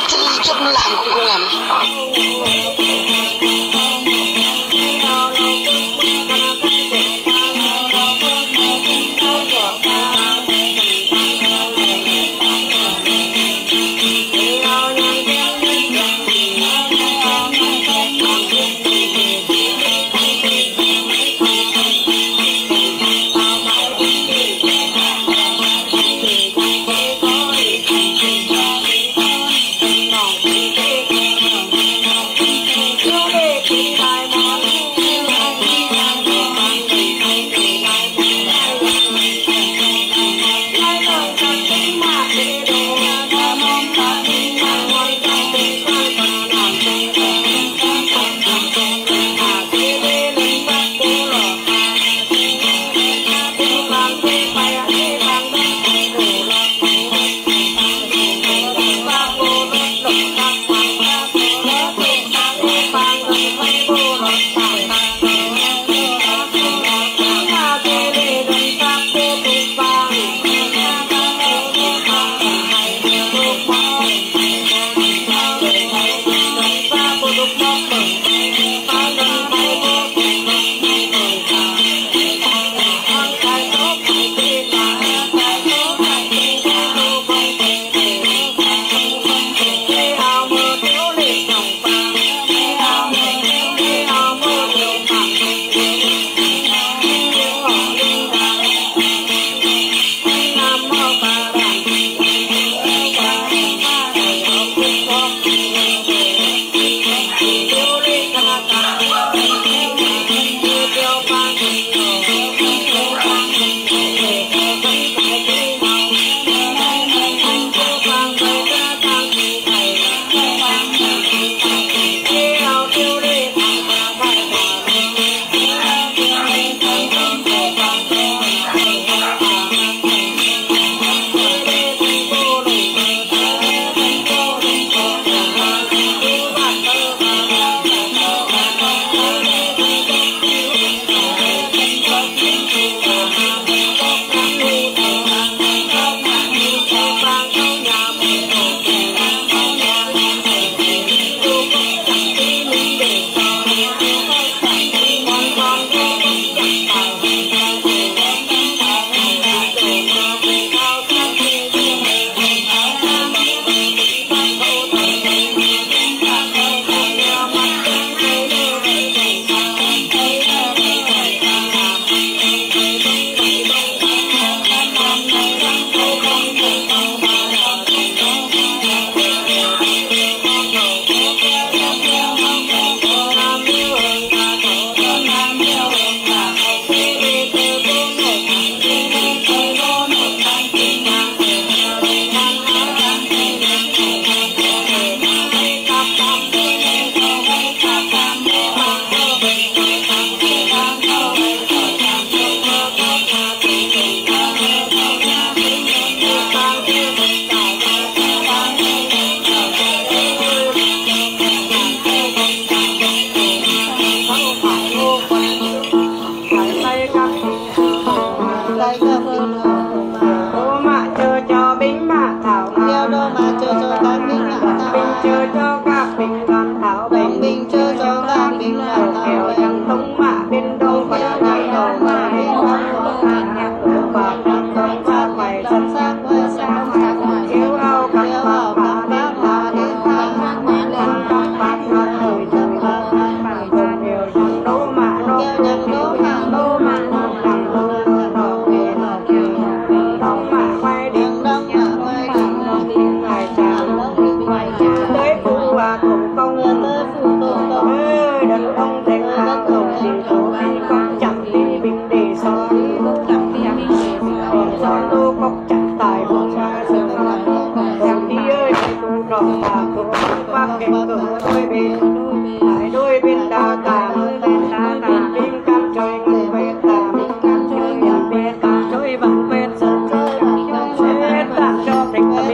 Chân ly chốc nó làm cũng không làm.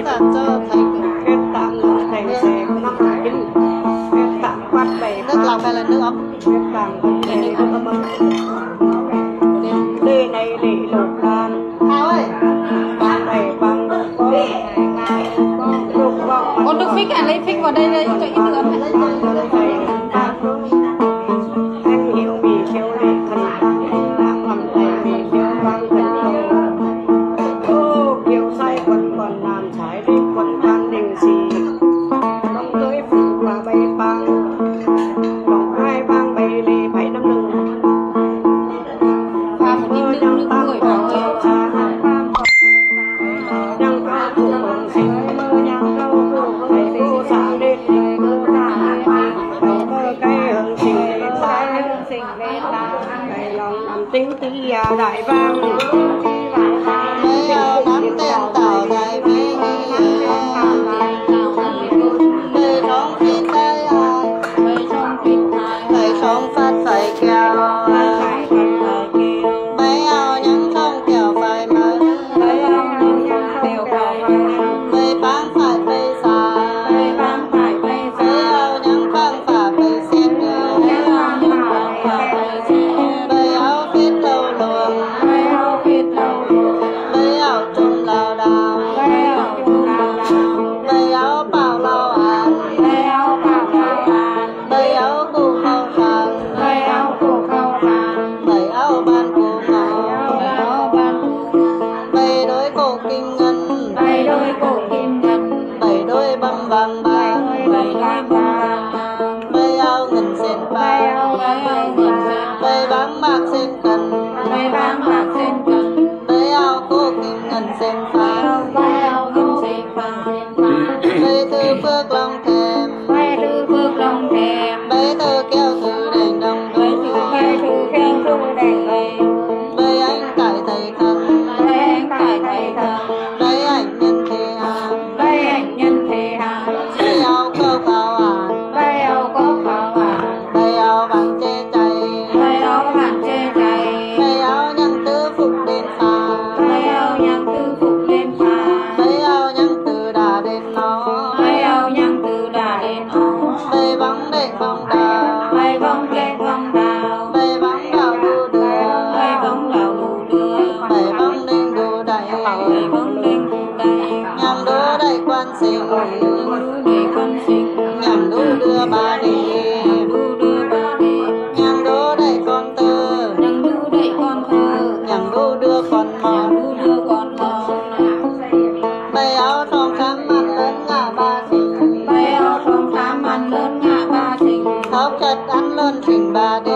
Tặng cho thầy. Khép tặng thầy sẽ năm kính. Khép tặng quát bày. Nước lọc hay là nước ấm? Khép tặng quát bày. Lễ này lễ lục đàn. Thảo ơi. Bằng này bằng. Lục vọng. Con được phích à, lấy phích vào đây, lấy cho ít nước ấm. Thầy. Em hiểu vì thiếu lệ thần đang làm thầy vì thiếu vắng thần. Ô, kiều sai quần còn làm. Thái Bình quân quan đình sĩ. Đông tới phủ và bay bang. Quảng Thái bang bay lì bảy năm lưng. Và một ít nước, nước nguội vào cho. Nhang cao phủ quảng sĩ. Thầy cô xã đế. Thầy mơ cây hương sĩ. Thầy lòng nằm tiếng tí. Đại bang. Mày ao nắm tem tảo đại bang. Mày sống phít tai hại. Mày sống phát phải kẹo. Mày ao nhắm trong kẹo phải mơ. Mày bang phải mày xa. Mày ao nhắm bang phải mày xiết. Mày ao phít lâu luông. Mày ao trùm lao đao. Mày ao pạo lao an. Mày ao khổ khâu khăn. Mày ao ban khổ ngầu. Mày đôi khổ kim ngân. Mày đôi băm vàng bạc. Mày ao ngân sen pha. Mày bang bạc sen cần. Mày ao khổ kim ngân sen pha. Mày thư phước lòng thèm. Mày thư kẹo thư đèn đồng. Mày anh cải thầy thần. Mày anh nhân thế Mày ao cốc khảo an. Mày ao cốc khảo an. Mày ao vàng chê chay. Mày ao vàng chê chay. Mày ao nhang tứ phúc đền pha. Mày ao nhang tứ phúc đền pha. Mày ao nhang tứ đà đền no. Mày ao nhang tứ đà đền no. Mày bóng đèn bóng đào. Mày bóng đèn bóng đào. Mày bóng đào đu đưa. Mày bóng đào đu đưa. Mày bóng đèn đu đảy. Mày bóng đèn đu đảy. Nhang đu đảy quan Sing, nhang đu đưa ba đi. Nhang đu đảy con tơ, nhang đu đưa con mò. Mày ao thong khám ăn lơn ngạ ba Sing. Mày ao thong khám ăn lơn ngạ ba Sing. Thóc chất ăn lơn Sing ba đi.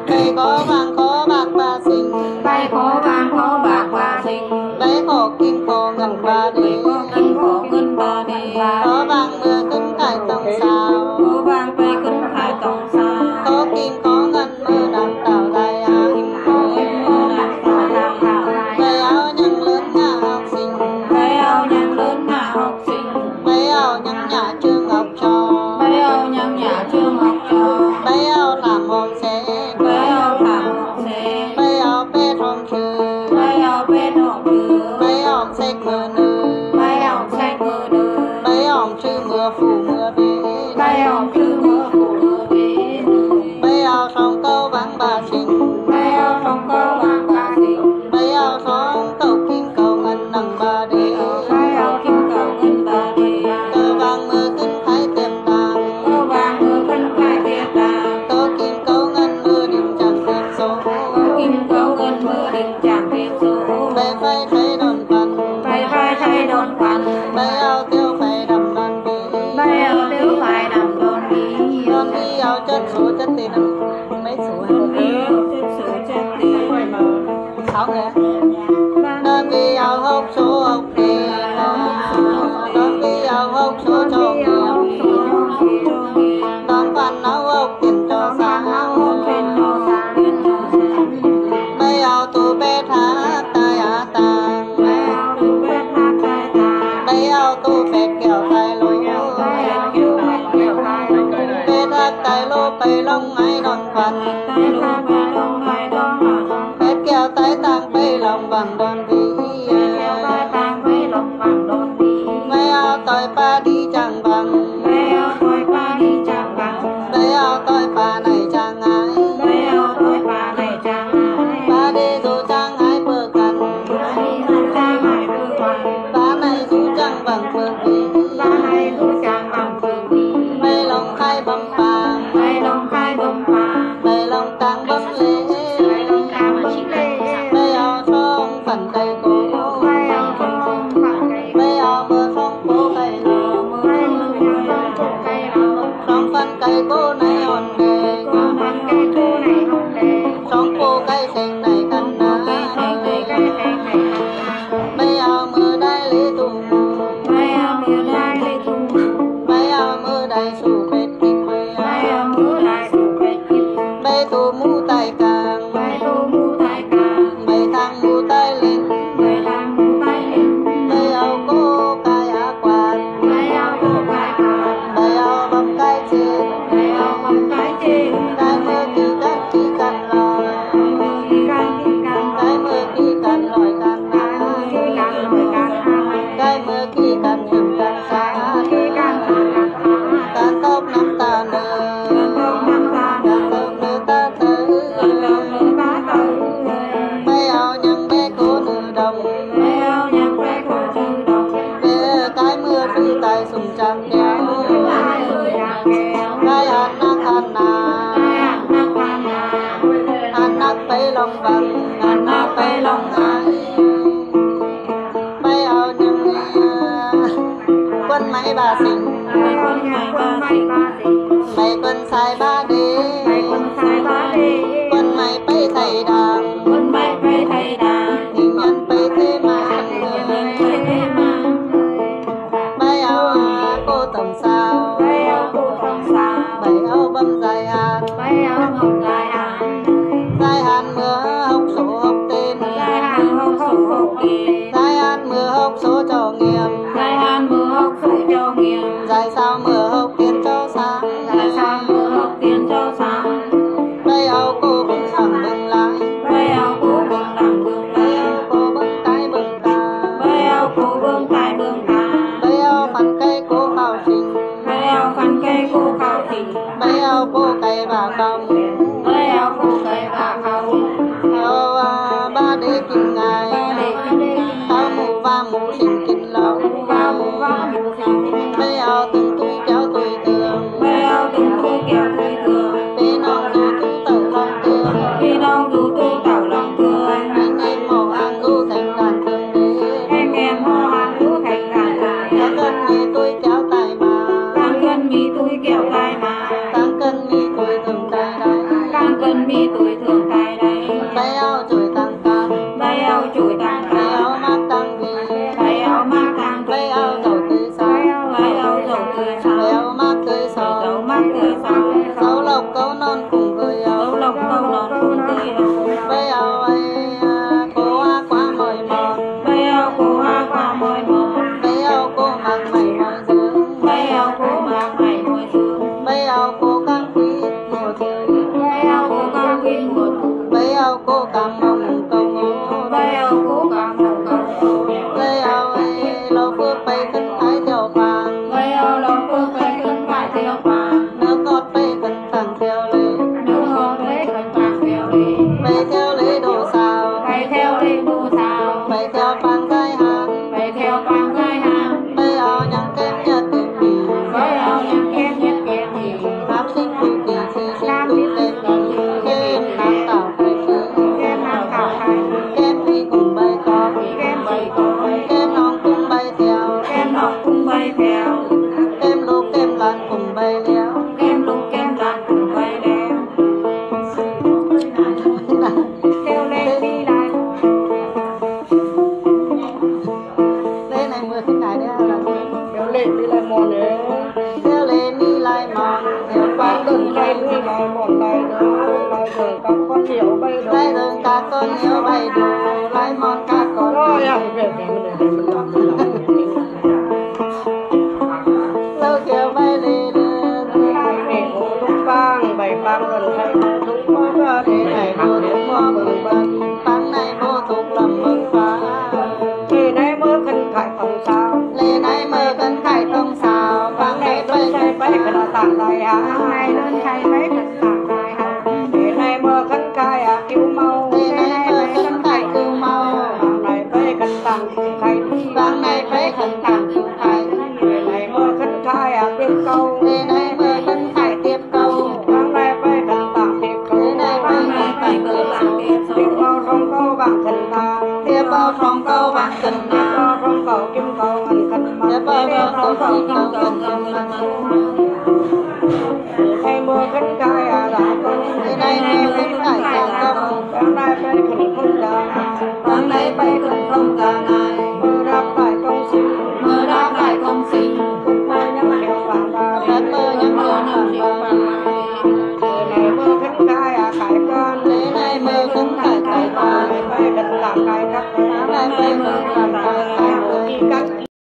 Mày có vàng có bạc ba Sing. Mày có vàng có bạc ba Sing. Mày có kim có ngân ba đi. Mày có kim có ngân ba đi. Có vàng mưa cân khai tông sao. Có vàng mưa cân khai tông sao. Có kim có ngân mưa đàn tạo lai a. Có kim có ngân mưa đàn tạo lai a. Mày ao nhang lơn ngạ học sinh. Mày ao nhang lơn ngạ học sinh. Mày ao nhang nhà trường học trò. Mày ao nhang nhà trường học trò. Mày ao thảm hòm xe. Mày ao thảm hòm xe. Mày ao pet hòm sư. Mày ao pet hòm sư. Mày ao sek mưa nư. Mày ao sek mưa nư. Mày ao sư mưa phủ mưa bê. Mày ao sư mưa phủ mưa bê. Mày ao song câu vắng ba sinh. Mày ao song câu vắng ba sinh. Mày ao song câu kim câu ngân nặng ba đê. Mày ao kim câu ngân ba đê. Câu vắng mưa cân khai tiêm tàng. Câu vắng mưa cân khai tiêm tàng. Câu kim câu ngân mưa đêm chăm tiêm số. Câu kim câu ngân mưa đêm chăm tiêm số. Mày phải thấy đòn bắn. Mày phải Ba Sing. Mày Quân Mày Ba Sing. Mày Quân Sai Ba Đê. Mày Quân Sai Ba Đê. Quân Mày Pây Thầy Đảng. Quân Mày Pây Thầy Đảng. Tình nhân Pây Thế Mà. Tình nhân Pây Thế Mà. Bái ao, à, cô tổng sao. Bái ao cô tổng sao. Bái ao bấm giải hạn. Bái ao bấm giải hạn. Giải hạn mưa học số học tên. Giải hạn học số học tên. Giải hạn mưa học số trải nghiệm. Giải hạn mưa học số trải nghiệm. Giải sao mưa học tiền cho sáng. Giải sao mưa học tiền cho sáng. Bái ao cô bưng lăng bưng lai. Bái ao cô bưng lăng bưng lai. Bái ao cô bưng tai bưng ta. Bái ao cô bưng tai bưng ta. Bái ao phăn kei cô khao sing. Bái ao phăn kei cô khao sing. Bái ao cô cai ba khao. Bái ao cô cai ba khao. Khao, à, ba đê kin ngai. Ba đê kin ngai. Khao mu ba mu sing kin lau. Ba mu ba mu sing kin lau. Bái ao tưng tui kéo tui tường. Bái ao tưng tui kéo tui tường. Pi nong du tui tảo long tường. Pi nong du tui tảo long tường. Anh em mò hàng du thành đàn tường đê. Anh em mò hàng du thành đàn tường đê. Tăng cân mi tui kéo tai mà. Tăng cân mi tui kéo tai mà. Tăng cân mi tui tường tai đai. Tăng cân mi tui tường tai đai. Bái ao chuổi tăng cân. Bái ao chuổi tăng cân. Bái ao mắc tăng vi. Bái ao mắc tăng vi. Bái ao dầu tưới sao. Bái ao dầu tưới sao. Bái ao mắc tưới sao. Bái ao mắc tưới sao. Sao lộc cấu non cùng với ao. Sao lộc cấu non cùng với ao. Bái ao ai, à, cô a quá mỏi mòn. Bái ao cô a quá mỏi mòn. Bái ao cô mắc mảy mỏi dướng. Bái ao cô mắc mảy mỏi dướng. Bái ao cô căng quýt mùa thu. Bái ao cô căng quýt mùa thu. Bái ao cô cảm mong cầu ngủ. Bái ao cô cảm mong cầu ngủ. Bái ao ai lo phước bay khấn thái theo pang. Bái ao lo phước bay khấn thái theo pang. Nớ cót bay khấn tặng theo lễ. Nớ cót bay khấn tặng theo lễ. Bay theo lễ đô sao. Bay theo lễ đô sao. Bay theo pang giải hạn. Bay theo pang giải hạn. Bái ao nhăng kém nhất kém nhì. Bái ao nhăng kém nhất kém nhì. Nam sinh tu kỳ, si sinh tu kém. Kém nam tảo khai sư. Kém nam tảo khai sư. Kém phi cùng bay có. Kém phi cùng bay có. Kém nong cũng bay theo. Kém nong cũng bay theo. Kém lục kém lan cùng bay leo. Kém lục kém lan cùng bay leo. Theo lễ mi lai. Lễ này mười phút này đấy là theo lễ mi lai mòn đấy. Theo lễ mi lai mòn. Theo pang đơn khai mi lai mòn lai đó. Lai dường các con hiếu bay đó. Lai dường các con hiếu bay đó. Lai mòn các con. Ôi, à, về, về, về, về, về, về. Lơ kẹo bay lê lơ. Tung pang, bảy pang luân khai, tung pang ba đê này, tung pang mừng bơ̆n, pang này bố tung lăm mừng pang. Lê này mơ khân khai tông sao. Lê này mơ khân khai tông sao. Pang này luân khai bay khân tang lai ha. Pang này luân khai bay khân tang lai ha. Lê này mơ khân khai à, kiu mau. Lê này mơ khân khai kiu mau. Pang này bay khân tang khai. Pang này bay khân tang khai. Lê này mơ khân khai à, kiu mau. Lê này mơ khân khai kiu mau. Pang này bay khân tang kiu mau. Pang này bay khân tang kiu mau. Kiu mau thong kâu pang khân tang. Kiu mau thong kâu pang khân tang. Kiu mau thong kâu kim kâu ngân khân măng. Kiu mau thong kâu kim kâu ngân khân măng. Lê này mơ khân khai à, đa công. Lê này mơ khân khai đa công. Pang này bay khân tang khai. Pang này bay khân tang khai. Mơ rap lai công sinh. Mơ rap lai công sinh. Mơ nhắm kẹo pang ba. Mơ nhắm kẹo pang ba. Lê này mơ khân khai à, khai quan. Lê này mơ khân khai khai quan. Pang này bay khân tang khai khắc. Pang này bay khân khai